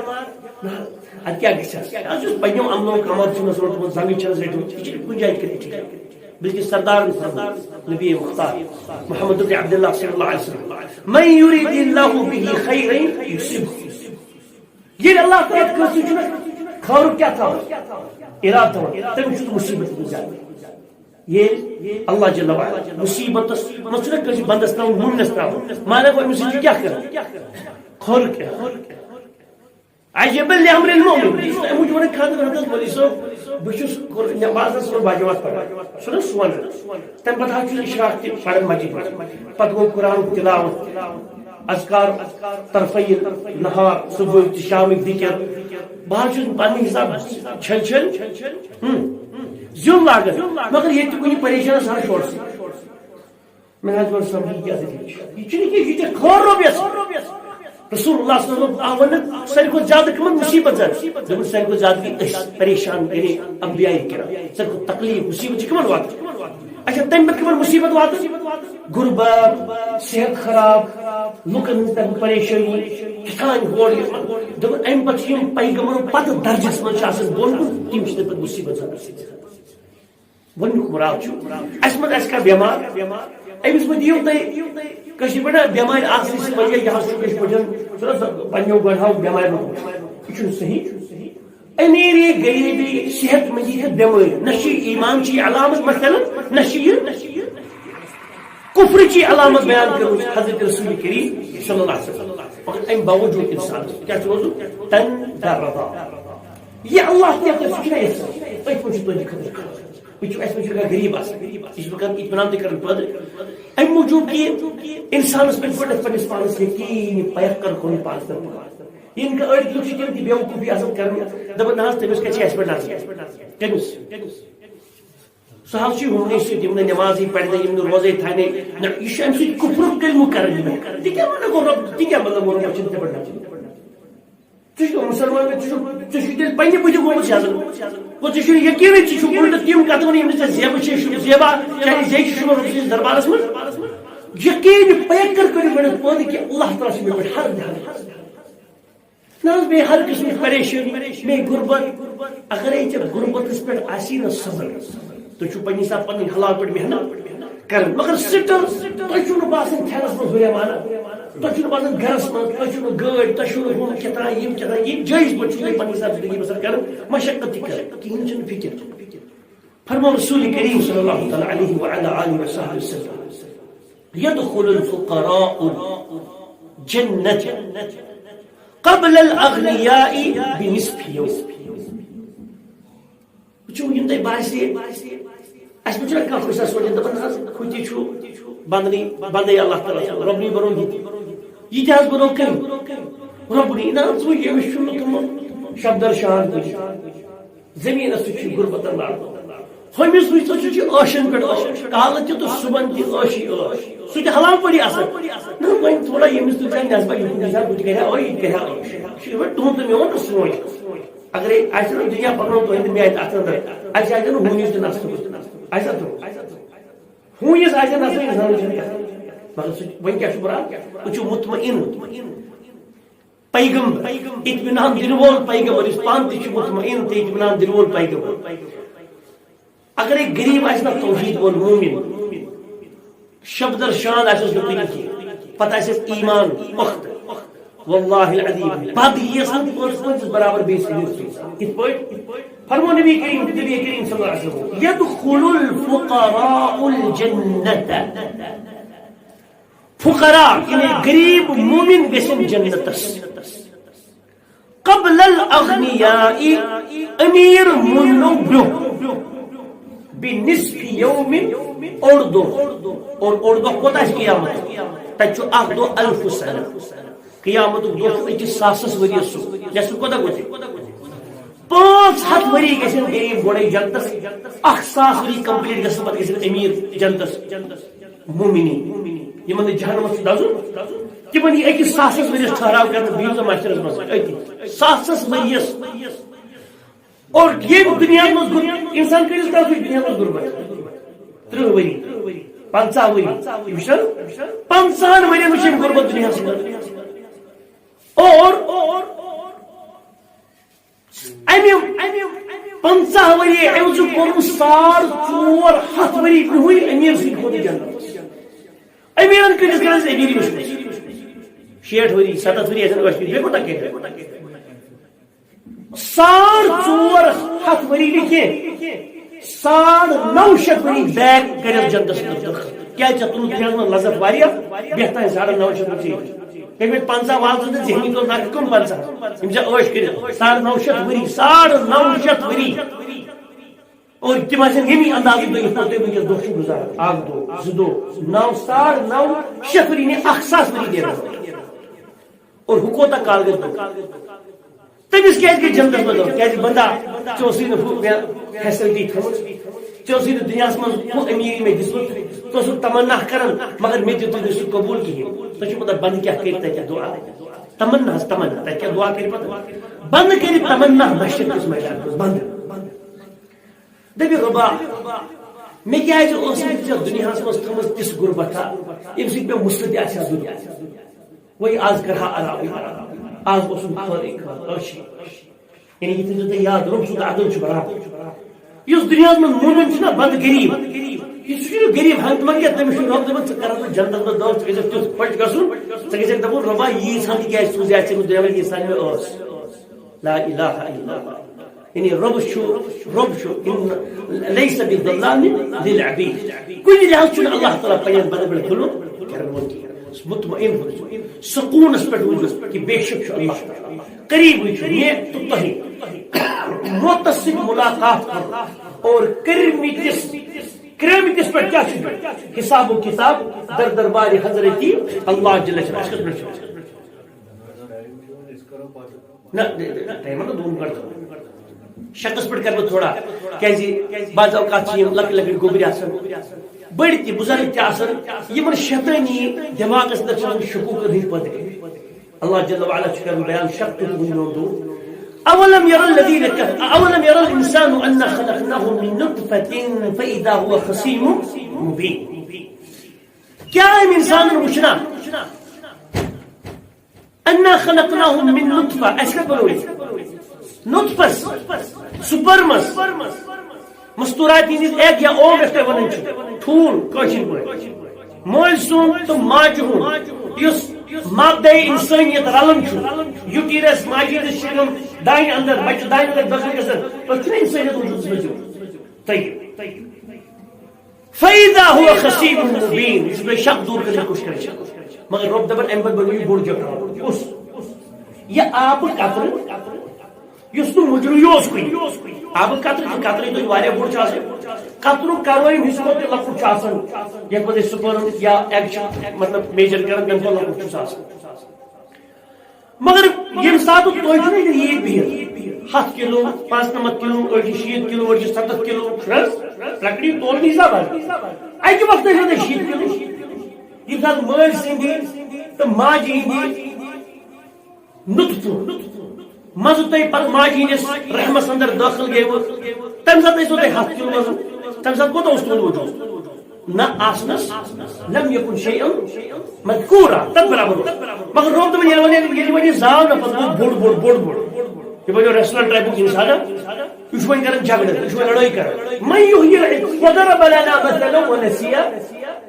نہ، اَدٕ کیٛاہ گژھِ حظ؟ اَز یُس پنٛنیو عملو کمر چھُنَس روٚٹمُت، زنٛگہٕ چھَنَس رٔٹمٕژ، یہِ چھِنہٕ کُنہِ جایہِ کٔرِتھ ٹھیٖک۔ بلکہِ سردارَن فرموو، نبی مختار محمد بن عبداللہ صلی اللہ علیہ وسلم، "من یرید اللہ بہ خیرا یصبہ۔" ییٚلہِ اللہ تعالیٰ کٲنٛسہِ چھُنہ خٲرُک کیٛاہ تھاوان؟ اِرادٕ تھاوان، تٔمِس چھُ مُصیٖبت کُنہِ جایہِ۔ ییٚلہِ اللہ جل وعلا مُصیٖبتَس منٛز چھُنہ کٲنٛسہِ بنٛدَس ترٛاوان، مومنَس ترٛاوان، معنی گوٚو أمِس چھُ کیٛاہ کران؟ خٲرُک اِرادٕ۔ عجبا لامر المؤمن۔ یہِ چھُ اَمہِ موٗجوٗب وَنان، خانٛدر حضرت مولوی صٲب، بہٕ چھُس قر-، نٮ۪مازَس منٛز باجماعت پَران۔ سُہ نہ سون۔ تَمہِ پَتہٕ حظ چھُس اِشراق تہِ پَران مسجد منٛز۔ پَتہٕ گوٚو قرآنُک تِلاوت، اذکار طرفی نہار، صبحٕکۍ تہٕ شامٕکۍ ذِکر۔ بہٕ حظ چھُس پَنٕنہِ حساب چھٔلۍ چھٔلۍ، ہُم، زیُن لاگان۔ مگر ییٚتہِ تہِ کُنہِ پریشانَس ہَنا شورسٕے۔ مےٚ حظ ووٚن، سمجھ، یہِ کیٛاہ دٔلیٖل چھِ؟ یہِ چھُنہٕ کینٛہہ، یہِ چھِ خٲر رۄب یَژھان۔ رسول اللہ صلی اللہ علیہ وسلم آو وَننہٕ، ساروی کھۄتہٕ زیادٕ کٕمَن مُصیٖبت زد؟ دوٚپُن، ساروی کھۄتہٕ زیادٕ گٔے أسۍ پریشان، یعنی انبیاء کرام۔ ساروی کھۄتہٕ تکلیٖف، مُصیٖبت چھِ کٕمَن واتان؟ اچھا، تَمہِ پَتہٕ کٕمَن مُصیٖبت واتان؟ غُربت، صحت خراب، لُکن ہٕنٛز تَمہِ پریشٲنی، کِتھانۍ ہورٕ یِوان۔ دوٚپُن، اَمہِ پتہٕ چھِ یِم پیغمبرو پتہٕ درجس منٛز چھِ آسان بۄن کُن، تِم چھِ تَمہِ پتہٕ مُصیبت زبردست۔ گۄڈٕنیُک مُراد چھُ، اَسہِ منٛز آسہِ کانٛہہ بٮ۪مار، أمِس مہ دِیِو تُہۍ کٲشِر پٲٹھۍ نا بٮ۪مارِ آسنہٕ سۭتۍ وجہ، یہِ حظ چھُ کٲشِر پٲٹھۍ، چھُنہ سۄ پنٛنیو گۄڈٕ ہاوُن بٮ۪مارِ منٛز۔ یہِ چھُنہٕ صحیح۔ أمیٖری، غریٖبی، صحت مندی تہٕ بٮ۪مٲرۍ، نہ چھِ یہِ ایٖمان چی علامت مثلاً، نہ چھِ یہِ کفرٕچی علامت بیان کٔرمٕژ حضرت رسول کریم صلی اللہ علیہ وسلم۔ مگر اَمہِ باوجوٗد اِنسانَس کیٛاہ چھُ روزُن؟ تن دردا۔ یہِ اللہ تعالیٰ سُہ چھُنہ یَژھان۔ أتھۍ منٛز چھُ تُہنٛدِ خٲطرٕ خاص۔ وٕچھِو، اَسہِ منٛز چھُ کانٛہہ غریٖب آسان، یہِ چھُس بہٕ کران اطمینان تہِ کران پٲدٕ۔ اَمہِ موٗجوٗب کہِ اِنسانَس پَزِ گۄڈٕنٮ۪تھ پَنٕنِس پانَس یقیٖن، یہِ پَیَکھ کَرُن پَنُن پانَس پٮ۪ٹھ پَکُن۔ یِم کہِ أڑۍ لُکھ چھِ تِم تہِ بیوقوٗفی آسان کران، دَپان، "نہ حظ، تٔمِس کَتہِ چھِ اَسہِ پٮ۪ٹھ نظر؟ کٔمِس؟" سُہ حظ چھُ ہُمنٕے سۭتۍ، یِم نہٕ نٮ۪مازٕے پَرِ نہ، یِم نہٕ روزَے تھاونٕے نہ، یہِ چھُ اَمہِ سۭتۍ کُفرُک کلمہٕ کران۔ یِم تہِ کیٛاہ وَنان گوٚو رۄب، تہِ کیٛاہ مطلب گوٚو رۄب چھُنہٕ تِمن نظر؟ ژٕ چھُکھ مُسلمان، ژٕ چھُکھ، ژٕ چھُکھ تیٚلہِ پننہِ بُتھِ گوٚمُت یَزَن۔ گوٚو ژےٚ چھُنہٕ یقیٖنٕے، ژٕ چھُکھ اُلٹہٕ تِم کَتھٕ وَنان، یِم نہٕ ژےٚ زیبہٕ چھِ، یہِ چھُنہٕ زیبا، چانہِ زیچھِ چھُنہٕ رۄب سٕنٛدِس دربارَس منٛز۔ یقیٖن پَیَکھ کَر کٔرِو گۄڈٕنٮ۪تھ پٲدٕ کہِ اللہ تعالیٰ چھُ مےٚ پٮ۪ٹھ ہر جہان۔ نہ حظ، بیٚیہِ ہر قٕسمٕچ پریشٲنی، بیٚیہِ غُربت۔ اگرے ژےٚ غُربتَس پٮ۪ٹھ آسی نہ صبر، تُہۍ چھِو پننہِ حساب پنٕنۍ حلال پٲٹھۍ محنت کران، مگر سٹل تۄہہِ چھُو نہٕ باسان کھٮ۪نَس منٛز ہُرٮ۪ر مانان، تۄہہِ چھُو نہٕ باسان گرَس منٛز، تۄہہِ چھُو نہٕ گٲڑۍ، تۄہہِ چھُو نہٕ ہُم کیٛاہ تام، یِم کیٛاہ تام، یِم جٲیِز پٲٹھۍ چھُو تُہۍ پننہِ حساب زندگی بسر کران، مشقت تہِ کران، کِہیٖنۍ چھُنہٕ فِکر۔ فرموو رسول کریم صلی اللہ تعالیٰ علیہ وعلی آلہ وصحبہ وسلم، "يدخل الفقراء الجنة قبل الأغنياء بنصف يوم"۔ وٕچھِو، یِم تۄہہِ باسہِ، اَسہِ منٛز چھُنہ کانٛہہ کُنہِ ساتہٕ سونٛچان، دَپان، "نہ حظ، ہُہ تہِ چھُ بنٛدنٕے، بنٛدَے اللہ تعالیٰ سُنٛد، رۄبنٕے بَنوو یہِ تہِ۔ یہِ تہِ حظ بَنوو کٔمۍ؟ رۄبنٕے۔ نہ حظ، وۄنۍ ییٚمِس چھُنہٕ تِمَن شبدر شان کُنہِ زٔمیٖنَس سۭتۍ چھُ غُربتَن لڑان۔ ہُمِس وٕچھتو سُہ چھُ ٲشَن پٮ۪ٹھ ٲش، کالہٕ تہِ تہٕ صُبحَن تہِ ٲشی ٲش۔ سُہ تہِ حلال پٲٹھۍ آسان۔ نہ، وۄنۍ تھوڑا ییٚمِس تہِ وۄنۍ نٮ۪صبہ یِہُنٛد حِساب، بہٕ تہِ کَرِ ہا، یہِ تہِ کَرِ ہا ٲش۔ یہِ چھُ یِوان تُہُنٛد تہٕ میون تہٕ سونٛچ۔ اگرے آسہِ نہٕ دُنیا پَکنو تۄہہِ تہٕ مےٚ اَتہِ اَتھ اَندَر، اَسہِ آسہِ نہٕ ہوٗنِس تہِ نَس تُلُن۔ آسہِ نہ تُلُن؟ ہوٗنِس آسہِ نہٕ نَس تُلُن، اِنسانَس چھَنہٕ کَتھٕے۔ مگر سُہ، وۄنۍ کیٛاہ چھُ بُرا؟ وۄنۍ چھُ مطمئن۔ پیغمبر، اطمینان دِنہٕ وول پیغمبر، یُس پانہٕ تہِ چھُ مطمئن تہٕ اطمینان دِنہٕ وول پیغمبر۔ اگرے غریٖب آسہِ نہ توحیٖد وول مومن، شبدر شان آسٮ۪س نہٕ کُنہِ کینٛہہ، پتہٕ آسٮ۪س ایمان پختہٕ، واللہ العظیم، بد یِیَس نہٕ پانٛژھ پنٛژاہ برابر بیٚیہِ سٕنٛدِس۔ کِتھ پٲٹھۍ؟ فرموو نبی کریم، نبی کریم صلی اللہ علیہ وسلم، "يدخل الفقراء الجنة"۔ فقراء، یعنی غریب مومن گژھن جنتس۔ قبل الاغنیاء، امیر مومنو برونٛہہ۔ بنصف یوم، اوٚڑ دۄہ۔ اور اوٚڑ دۄہ کوتاہ چھُ قیامت؟ تتہِ چھُ اکھ دۄہ الف سنہ۔ قیامتُک دۄہ چھُ أکِس ساسس ؤرِیَس سُہ۔ یَس سُہ کوتاہ گوٚو تیٚلہِ؟ پانٛژھ ہَتھ ؤری گژھن غریٖب گۄڈَے جنتَس، اَکھ ساس ؤری complete گژھن پَتہٕ گژھن أمیٖر جنتَس۔ مومنی، یِمَن نہٕ جہنمَس چھُ دَزُن، تِمَن یی أکِس ساسَس ؤرِیَس ٹھہراو کرنہٕ، بِہِو سا معاشرَس منٛز أتی۔ ساسَس ؤرِیَس۔ اور ییٚمہِ دُنیاہَس منٛز غُر-، اِنسان کۭتِس کالَس روزِ دُنیاہَس منٛز غُربت؟ ترٕٛہ ؤری، پنٛژاہ ؤری، یہِ وٕچھ حظ، پنٛژاہَن ؤرِین وٕچھ أمۍ غُربت دُنیاہَس منٛز۔ اور اَمہِ پنٛژاہ ؤری عوضہٕ کوٚرُن ساڑ ژور ہَتھ ؤری برٛونٛہٕے أمیٖر سٕنٛدِ کھۄتہٕ جنت۔ أمیٖرَن کۭتِس کالَس أمیٖری وٕچھمٕژ؟ شیٹھ ؤری، سَتَتھ ؤری آسن ٲسمٕتۍ، بیٚیہِ کوٗتاہ کیٛاہ؟ ساڑ ژور ہَتھ ؤری نہٕ کینٛہہ، ساڑ نَو شیٚتھ ؤری back کٔرِتھ جنتَس منٛز دٲخل۔ کیٛازِ ژےٚ تُلُتھ دُنیاہَس منٛز لذت واریاہ، بیٚہتھ تانۍ ساڑ نَو شیٚتھ ؤری۔ تٔمۍ ٲسۍ پنٛژاہ وال ژٕ تہٕ ذہنی طور نرکہٕ کٕم پنٛژاہ، یِم ژےٚ عٲش کٔرِتھ۔ ساڑ نَو شیٚتھ ؤری، ساڑ نَو شیٚتھ ؤری۔ اور تِم آسن ییٚمی اندازٕ تُہۍ یِتھ پٲٹھۍ تُہۍ وٕنکیٚس دۄہ چھِو گُزاران، اکھ دۄہ، زٕ دۄہ، نَو، ساڑ نَو شیٚتھ ؤری، نے اکھ ساس ؤری نیران۔ اور ہُہ کوٗتاہ کال گژھِ دۄہ؟ تٔمِس کیٛازِ گٔے جنتَس منٛز دٲخل؟ کیٛازِ بندا، ژےٚ اوسُے نہٕ ہُہ مےٚ facility تھٲومٕژ، ژےٚ اوسُے نہٕ دُنیاہَس منٛز ہُہ أمیٖری مےٚ دِژمٕژ، ژٕ اوسُکھ تمنا کران، مگر مےٚ دیُت نہٕ سُہ قبوٗل کِہیٖنۍ۔ تُہۍ چھِو پَتہ بنٛدٕ کیٛاہ کٔرِتھ تَتہِ دُعا؟ تمنا حظ تمنا، تَتہِ کیٛاہ دُعا کٔرِتھ پَتہٕ؟ بنٛدٕ کٔرِتھ تمنا مشرق کِس میدانَس منٛز بنٛدٕ۔ دٔپِو، "رۄبا، مےٚ کیٛازِ اوس نہٕ ژےٚ دُنیاہَس منٛز تھٲومٕژ تِژھ غُربت، ییٚمہِ سۭتۍ مےٚ مُسلہٕ تہِ آسہِ ہا دُنیا؟" وۄنۍ آز کرٕ ہا آرام، آز اوسُم خٲرٕے خٲر، عٲشی۔ یعنی یہِ تھٲیزیو تُہۍ یاد، رۄب سُنٛد عدل چھُ برابر۔ یُس دُنیاہَس منٛز مومن چھُنہ، بنٛدٕ غریٖب، یہِ سُہ چھُنہٕ غریٖب ہنٛگتہٕ منٛگہٕ کینٛہہ، تٔمِس چھُ رۄب دَپان، "ژٕ کَرَکھ بہٕ جنتَس منٛز دٲخل، ژٕ گژھکھ تیُتھ خۄش گژھُن، ژٕ گژھکھ دَپُن، 'رۄبا، ییٖژ ہَن تہِ کیٛازِ سوٗزے ژےٚ مےٚ دُنیا منٛز، ییٖژ ہَن مےٚ ٲس.'" لا الہ الا اللہ۔ یعنی رۄب چھُ، رۄب چھُ، ان لیس بظلام للعبید۔ کُنہِ لحاظ چھُنہٕ اللہ تعالیٰ پننٮ۪ن بندن پٮ۪ٹھ ظلم کرن وول کینٛہہ۔ سُہ مطمئن روٗزِو، سکوٗنس پٮ۪ٹھ روٗزِو کہ بے شک چھُ اللہ تعالیٰ قریبٕے چھُ مےٚ تہٕ تۄہہِ۔ موتس سۭتۍ ملاقات کرُن اور کٔرمٕتِس، کرٲمٕتِس پٮ۪ٹھ کیٛاہ چھُ؟ حساب و کتاب در دربارِ حضرتی اللہ جل شانہ۔ اَسہِ کَتھ پٮ۪ٹھ چھُ؟ نہ، نہ، نہ، تۄہہِ ما دوٚپ دۄن گٲنٛٹن؟ شکس پٮ۪ٹھ کرٕ بہٕ تھوڑا، کیازِ بعض اوقات چھِ یِم لۄکٕٹۍ لۄکٕٹۍ گوٚبرۍ آسان، بٔڑۍ تہِ، بُزرگ تہِ آسان، یِمن شیطٲنی دٮ۪ماغس اندر چھِ آسان شکوٗکن ہٕنٛدۍ پٲدٕ۔ اللہ جل وعلا چھُ کران بیان شک تہٕ تُہُنٛد میون دوٗر۔ اولم یر الذین کف-، اولم یر الانسان انا خلقناه من نطفة فاذا هو خصیم مبین۔ کیا أمۍ انسانن وٕچھنا؟ انا خلقناہ من نطفہ، اسہِ کتھ بنوو یہِ؟ نطفس، سپرمس، مستورات ہٕنٛدِس ایگ یا اوم یتھ تُہۍ ونان چھِو، ٹھوٗل کٲشِر پٲٹھۍ۔ مٲلۍ سُنٛد تہٕ ماجہِ ہُنٛد یُس مادہ انسانیت رلان چھُ، یوٹیرس ماجہِ ہٕنٛدِس چھِ یِم دانہِ اندر، بچہِ دانہِ اندر دٲخل گژھان، أسۍ چھِنہٕ انسانیت وجوٗدس منٛز یِوان۔ طیب۔ فاذا هو خصیم مبین، یہِ چھُ بیٚیہِ شک دوٗر کرنٕچ کوٗشِش کران۔ مگر رۄب دَپان، اَمہِ پتہٕ بنیو یہِ بوٚڑ جگہ۔ کُس؟ یہِ آبہٕ قطرٕ، یُس نہٕ مُجروٗ یہِ اوس کُنہِ۔ آبہٕ قطرٕ چھُ قطرٕے توتہِ واریاہ بوٚڑ چھُ آسان۔ قطرُک کروٲیِم حصہٕ کھۄتہٕ تہِ لۄکُٹ چھُ آسان۔ یَتھ منٛز أسۍ سُپرم یا ایگ چھِ، مطلب، میجر کران، تَمہِ کھۄتہٕ لۄکُٹ چھُ سُہ آسان۔ مگر ییٚمہِ ساتہٕ تُہۍ چھِو نہ ییٚتہِ بِہِتھ، ہَتھ کِلوٗ، پانٛژنَمَتھ کِلوٗ، أڑۍ چھِ شیٖتھ کِلوٗ، أڑۍ چھِ سَتَتھ کِلوٗ، چھُنہ حظ؟ لَکڑِ تولنٕچ زبان۔ اَکہِ وقتہٕ ٲسِو تُہۍ شیٖتھ کِلوٗ۔ ییٚمہِ ساتہٕ مٲلۍ سٕنٛدِ تہٕ ماجہِ ہٕنٛدِ نُطفہٕ منٛزٕ تُہۍ پَتہٕ ماجہِ ہٕنٛدِس رحمس اندر دٲخل گٔیوٕ، تَمہِ ساتہٕ ٲسِو تُہۍ ہَتھ کِلوٗ وزن، تَمہِ ساتہٕ کوٗتاہ اوس تُہُنٛد وجوٗد؟ نہ آسنس لم یکن شیئا مذکورا، تتھ برابر اوس۔ مگر رۄب دپان، ییٚلہِ وۄنۍ، ییٚلہِ وۄنۍ یہِ زاو نہ، پتہٕ گوٚو بوٚڑ، بوٚڑ، بوٚڑ، بوٚڑ۔ یہِ بنیو ریسٹورنٹ ٹائپُک انسان، یہِ چھُ وۄنۍ کران جھگڑٕ، یہِ چھُ وۄنۍ لڑٲے کران۔ من یحیی العظام، وضرب لنا مثلا ونسی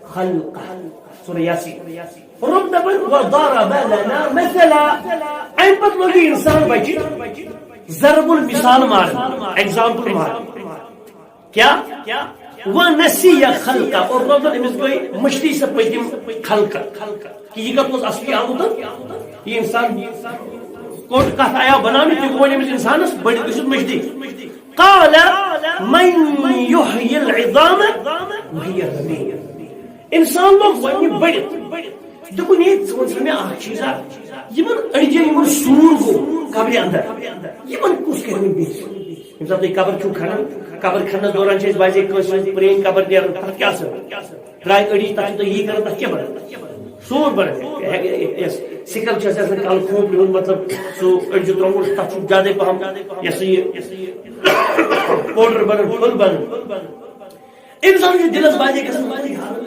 خلقه۔ سورہ یاسین۔ رۄب دپان، وضرب لنا مثلا۔ امہِ پتہٕ لوٚگ یہِ انسان بچہِ ضرب المثال مارن، ایگزامپل مارن۔ کیا؟ ونسی خلقه، اور رۄبن أمِس گٔے مٔشتٕے سۄ پٔتِم خلقہ، کہ یہِ کتھ منٛز اصلی آمُت۔ یہِ انسان کوٚت کتھ آیا بناونہٕ، تہِ گوٚو أمِس انسانس بٔڑِتھ گٔژھِتھ مٔشتٕے۔ قال من یحیی العظام وهی رمیم۔ انسان لوگ وننہِ بٔڑِتھ۔ دوٚپُن، ہے، ژٕ وَن سا مےٚ اکھ چیٖزا، یِمن أڈجن، یِمن سوٗر گوٚو قبرِ اندر، یِمن کُس کرِ وۄنۍ بیٚیہِ؟ ییٚمہِ ساتہٕ تُہۍ قبر چھِو کھنان، قبر کھننس دوران چھِ أسۍ بعضے کٲنٛسہِ ہٕنٛز پرٛٲنۍ قبر نیران، تَتھ کیٛاہ اَثر؟ درٛاے أڈِج، تَتھ چھِ تُہۍ یی کران، تَتھ کیٛاہ بَنان؟ سوٗر بَنان۔ یۄس سِکَل چھِ اَسہِ آسان کَلہٕ خوٗنٛپرِ ہُنٛد، مطلب، سُہ أڈجہِ ترٛوومُت، تَتھ چھُ زیادَے پَہَم، یہِ ہسا یہِ پوڈر بَنان، پھُل بَنان۔ أمِس آو یہِ دِلس بعضے گژھان، مگر یارٕ،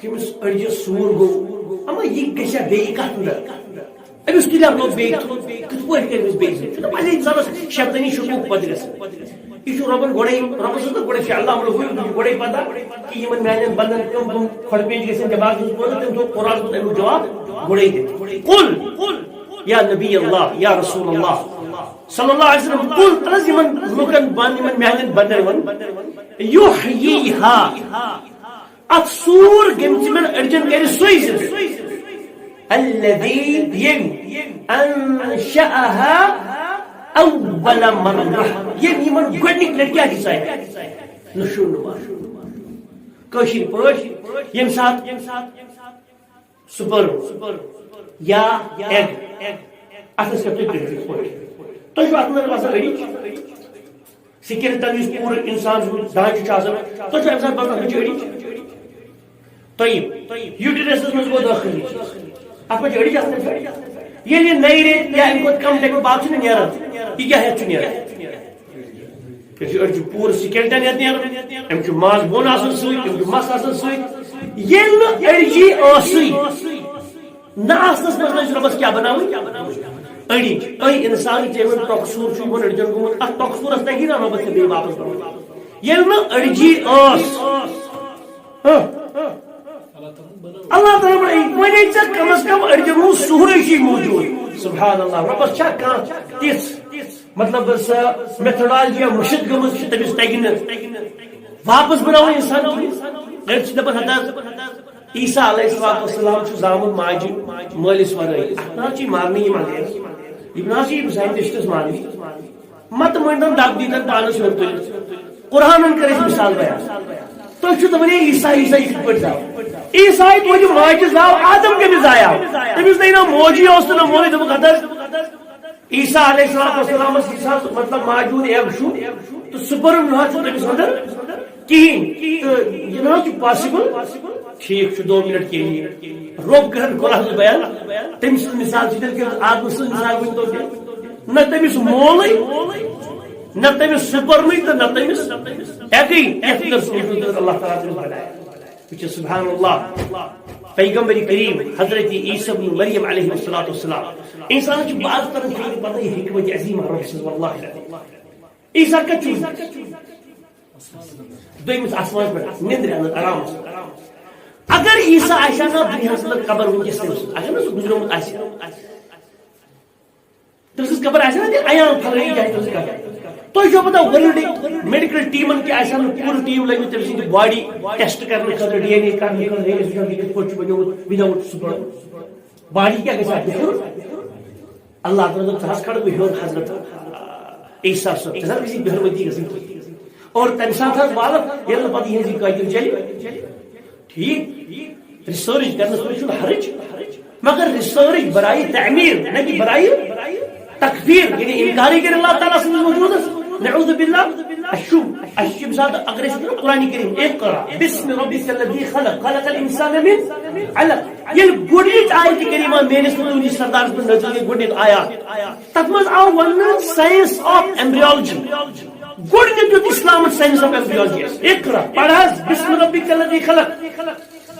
ییٚمِس أڈجہِ سوٗر گوٚو، اما یہِ گژھِ ہا بیٚیہِ کتھ اندر؟ أمِس تُلہِ ہا لوٚگ بیٚیہِ، کِتھ پٲٹھۍ کرِ أمِس بیٚیہِ سۭتۍ؟ چھُنہ پننہِ انسانس شیطٲنی شکوک پتہٕ گژھان۔ یہِ چھُ رۄبن گۄڈے، رۄبس اوس نہ گۄڈے فعل امر ہوٚو، یہِ چھُ گۄڈے پتہ کہ یِمن میانٮ۪ن بندن کم کم کھۄڈٕ پیچ گژھن دٮ۪ماغس منٛز پٲدٕ، تٔمۍ تھوٚو قرآنس منٛز امیُک جواب گۄڈے دِتھ۔ قل، یا نبی اللہ، یا رسول اللہ، صلی اللہ علیہ وسلم، قل، تَلہٕ حظ یِمن لُکن بن، یِمن میانٮ۪ن بندن ون، یحییہا، اتھ سوٗر گٔمژِمٮ۪ن أڈجن کرِ سُے زِندٕ۔ الذی، ییٚمۍ، انشأہا اول مرہ، ییٚمۍ یِمن گۄڈنِکۍ لٹہِ کیٛاہ دِژے؟ نشو نما۔ کٲشِر پٲٹھۍ، ییٚمہِ ساتہٕ سپرم یا ایگ۔ اتھ ٲسۍ کران تُہۍ پرٛژھِتھ پٲٹھۍ۔ تۄہہِ چھُو اتھ منٛز آسان أڈِج؟ سکیلٹن یُس پوٗرٕ انسان سُنٛد ڈھانچہٕ چھُ آسان، تۄہہِ چھُو امہِ ساتہٕ باسان ہُہ چھِ أڈِج؟ طیب۔ یوٹرسس منٛز گوٚو دٲخل یہِ چیٖز۔ اتھ منٛز چھِ أڈِج آسان امہِ ساتہٕ۔ ییٚلہِ یہِ نَیہِ ریٚتۍ یا امہِ کھۄتہٕ کم ٹایمہٕ بعد چھُنہٕ نیران، یہِ کیٛاہ ہٮ۪تھ چھُ نیران؟ أمِس چھُ أڈجہِ پوٗرٕ سکیلٹن ہٮ۪تھ نیران، أمِس چھُ ماز بۄن آسان سۭتۍ، أمِس چھُ مَس آسان سۭتۍ۔ ییٚلہِ نہٕ أڈجی ٲسٕے، نہ آسنس منٛز لٔج رۄبس کیٛاہ بناوٕنۍ؟ أڑِج۔ أے انسان، ژےٚ ووٚن ٹۄکہٕ سوٗر چھُ یِمن أڑجن گوٚمُت، اتھ ٹۄکہٕ سوٗرس تگی نہ رۄبس ژےٚ بیٚیہِ واپس بناوُن؟ ییٚلہِ نہٕ أڑجی ٲس، ہاں، اللہ تعالیٰ بنٲو، وۄنۍ ہے ژےٚ کم از کم أڑجن ہُنٛد سہرے چھُے موجود۔ سبحان اللہ، رۄبس چھا کانٛہہ تِژھ، مطلب، سۄ methodology یا مٔشِتھ گٔمٕژ چھِ تٔمِس تگہِ نہٕ واپس بناوُن انسان کِہیٖنۍ؟ أڑۍ چھِ دپان، ہتا، عیسیٰ علیہ الصلوۃ والسلام چھُ زامُت ماجہِ مٲلِس ورٲے۔ اتھ نہ حظ چھِ ماننہٕ یِم انگریز، یِم نہ حظ چھِ یِم scientists ماننہٕ۔ متہٕ مٔنڈن دب دیٖتن پانس ہیوٚر تُلِتھ۔ قرآنن کٔر اَسہِ مثال بیان۔ تُہۍ چھِو دپان، ہے، عیسیٰ، عیسیٰ، یہِ کِتھ پٲٹھۍ زاو؟ عیسیٰ یہِ تُہنٛدِ ماجہِ زاو، آدم کٔمِس زایاو؟ تٔمِس نَے نہ موجی اوس تہٕ نہ مولٕے، دوٚپُکھ، ہتہٕ حظ، عیسیٰ علیہ الصلوۃ والسلامس یُس حظ مطلب ماجہِ ہُنٛد egg چھُ تہٕ sperm نہ حظ چھُ تٔمِس اندر کِہیٖنۍ۔ تہٕ یہِ نہ حظ چھُ possible۔ ٹھیٖک چھُ، دو منٹ کے لیے۔ رۄب کرن قرآنس بیان۔ تٔمۍ سٕنٛز مثال چھِ تیٚلہِ کٔرِتھ آدمہٕ سٕنٛز مثال ؤنۍ تو تیٚلہِ۔ نہ تٔمِس مولٕے، نہ تٔمِس spermٕے تہٕ نہ تٔمِس egg۔ یتھ کٔر سُہ وجود اللہ تعالیٰ تٔمِس بنایا۔ وٕچھِو، سبحان اللہ، پیغمبر کریم حضرت عیسیٰ ابن مریم علیہ الصلوۃ والسلام۔ انسان چھُ بعض طرف فکر پتہ یہِ حکمت عظیمہ رۄب سٕنٛز، واللہ۔ عیسیٰ کتہِ چھُ؟ دوٚیمِس آسمانس پٮ۪ٹھ، نِندرِ اندر، آرامس۔ اگر عیسیٰ آسہِ ہا نہ دُنیاہس اندر، قبر وٕنکیٚس تٔمۍ سٕنٛز، اگر نہٕ سُہ گُزریومُت آسہِ ہا، تٔمۍ سٕنٛز قبر آسہِ ہا نہ تیٚلہِ عیان فلٲنی جایہِ تٔمۍ سٕنٛز قبر۔ تۄہہِ چھو پتہ world medical teamن کیٛاہ آسہِ ہا نہٕ پوٗرٕ team لٔگمٕتۍ تٔمۍ سٕنٛدِ body test کرنہٕ خٲطرٕ، DNA کرنہٕ خٲطرٕ، ہے، أسۍ وٕچھو یہِ کِتھ پٲٹھۍ چھُ بنیومُت without sperm۔ Body کیٛاہ گژھِ اَتھ different؟ اللہ تعالیٰ دوٚپ، ژٕ حظ کھڑ بہٕ ہیوٚر حضرت عیسیٰ صٲب، ژٕ حظ گژھِ بے حرمتی گژھٕنۍ کِہیٖنۍ۔ اور تَمہِ ساتہٕ حظ والَکھ، ییٚلہِ نہٕ پَتہٕ یِہٕنٛز یہِ قٲدِر چَلہِ۔ ٹھیٖک، research کرنَس منٛز چھُنہٕ حرج، مگر research برائے تعمیر، نہ کہ برائے تکفیر، یعنی انکارٕے کٔرِتھ اللہ تعالیٰ سٕنٛدِس وجوٗدس۔ نعوذ باللہ۔ اَسہِ چھُ، اَسہِ چھُ ییٚمہِ ساتہٕ اگر أسۍ وٕچھو قرآن کریم، اقرأ باسم ربک الذی خلق، خلق الانسان من علق۔ ییٚلہِ گۄڈٕنِچ آیت کریمہ میٲنِس تہٕ تُہنٛدِس سردارس پٮ۪ٹھ نٲزِل گٔے، گۄڈٕنِچ آیات، تتھ منٛز آو وننہٕ science of embryology۔ گۄڈٕنیتھ دیُت اسلامن science of embryology۔ اقرأ، پرٕ حظ، باسم ربک الذی خلق،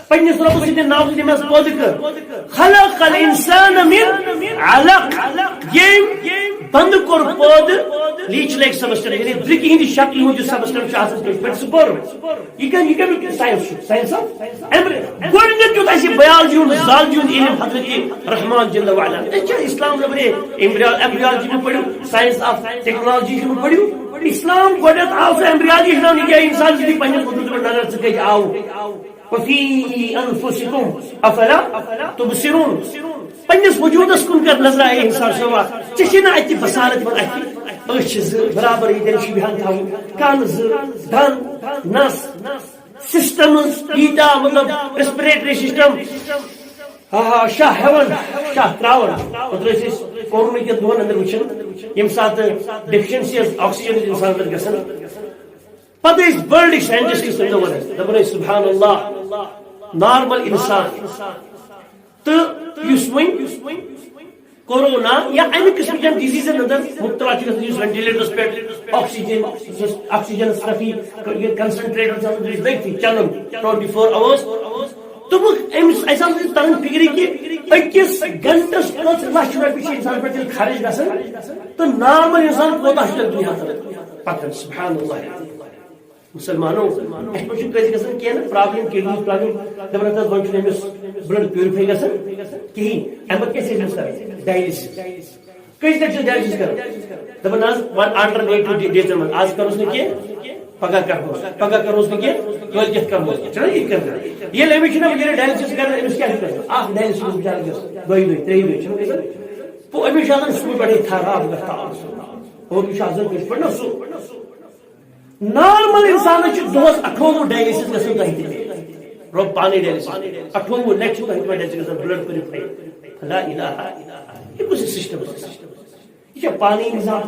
پننِس رۄبہٕ سٕنٛدِ ناوٕ سۭتۍ ییٚمۍ حظ پٲدٕ کٔر۔ خلق الانسان من علق، ییٚمۍ بندٕ کوٚر پٲدٕ leech-like substance، یعنی درِکہِ ہٕنٛدِ شکلہِ ہُنٛد یُس substance چھُ آسان، تٔتھۍ پٮ۪ٹھ sperm۔ یہِ کیٛاہ، یہِ کَمیُک science چھُ؟ Science of embryo۔ گۄڈٕنیتھ دیُت اَسہِ biology ہُنٛد، zoology ہُنٛد علم حضرت رحمان جل وعلا۔ أسۍ چھِ اسلام دَپان، ہے، embryo-، embryology مہٕ پٔرِو، science of technology مہٕ پٔرِو۔ اسلام گۄڈٕنیتھ آو سُہ embryology ہیٚچھناونہٕ، یہِ کیٛاہ، انسان چھُ پننِس وجوٗدس پٮ۪ٹھ نظر، ژٕ کتہِ آوُکھ؟ وفی انفسکم افلا تبصرون۔ پننِس وجوٗدس کُن کر نظر، اے انسان سوا۔ ژےٚ چھے نہ اتہِ بصارت یِوان اتھِ؟ أچھ چھِ زٕ برابر ییٚتٮ۪ن چھُ بیہان تھاوُن، کن زٕ، دن، نس، systems ییٖتیٛاہ، مطلب، respiratory system۔ ہا ہا، شاہ ہٮ۪وان، شاہ تراوان۔ اوترٕ ٲسۍ أسۍ کورونہٕ کٮ۪ن دۄہن اندر وٕچھان، ییٚمہِ ساتہٕ deficiency ٲس oxygen انسانس اندر گژھان، پتہٕ ٲسۍ world scientists تَمہِ دۄہ وَنان، دَپان ٲسۍ، سبحان اللہ، normal انسان تہٕ یُس وۄنۍ کورونا یا اَمہِ قٕسمٕچٮ۪ن diseaseن اندر مُبتلا چھُ گژھان، یُس ventilatorس پٮ۪ٹھ oxygen، oxygenس رفی، یہِ concentrator چھُ آسان، یُس لٔگۍ تھٕے چلان twenty four hours۔ دوٚپُکھ، أمِس، اَسہِ آو نہٕ تران فِکرِ کہِ أکِس گنٹس کٔژ لچھ رۄپیہِ چھِ انسان پٮ۪ٹھ تیٚلہِ خرٕچ گژھان تہٕ normal انسان کوتاہ چھُ تیٚلہِ دُنیاہس اندر پکان۔ سبحان اللہ۔ مسلمانو، اَسہِ منٛز چھُ کٲنٛسہِ گژھان کینٛہہ نہٕ، problem، kidney problem، دَپان ہَتہٕ حظ وۄنۍ چھُنہٕ أمِس blood purify گژھان کِہیٖنۍ۔ اَمہِ پَتہٕ کیٛاہ چھِ أمِس کَران؟ Dialysis۔ کٲنٛسہِ لَٹہِ چھِ dialysis کَران۔ دَپان نہ حظ، وۄنۍ alternative day-، daysن منٛز، آز کَروس نہٕ کینٛہہ، پَگاہ کَرہوس، پَگاہ کَروس نہٕ کینٛہہ، کٲلۍ کٮ۪تھ کَرہوس۔ چھُنہ یہِ کَران؟ ییٚلہِ أمِس چھُنہ وٕنکیٚنَس dialysis کَران، أمِس کیٛاہ چھُ کَران؟ اَکھ dialysis بِچارَس گژھِ دۄیہِ دۄہہِ، ترٛیٚیہِ دۄہہِ، چھُنہ گژھان؟ گوٚو أمِس چھُ آسان صُبحٲے پٮ۪ٹھٕے تھَر، آب گژھِ تاپَس۔ اور یہِ چھُ آسان کٲنٛسہِ پٲٹھۍ نہ سُہ۔ Normal انسانس چھِ دۄہس اَٹھووُہ dialysis گژھان، تۄہہِ تہِ۔ رۄب پانے dialysis۔ اَٹھووُہ لٹہِ چھِ تۄہہِ تِمن dialysis گژھان، blood purify۔ لا الہ۔ یہِ کُس system چھُ؟ یہِ چھا پانے نظام؟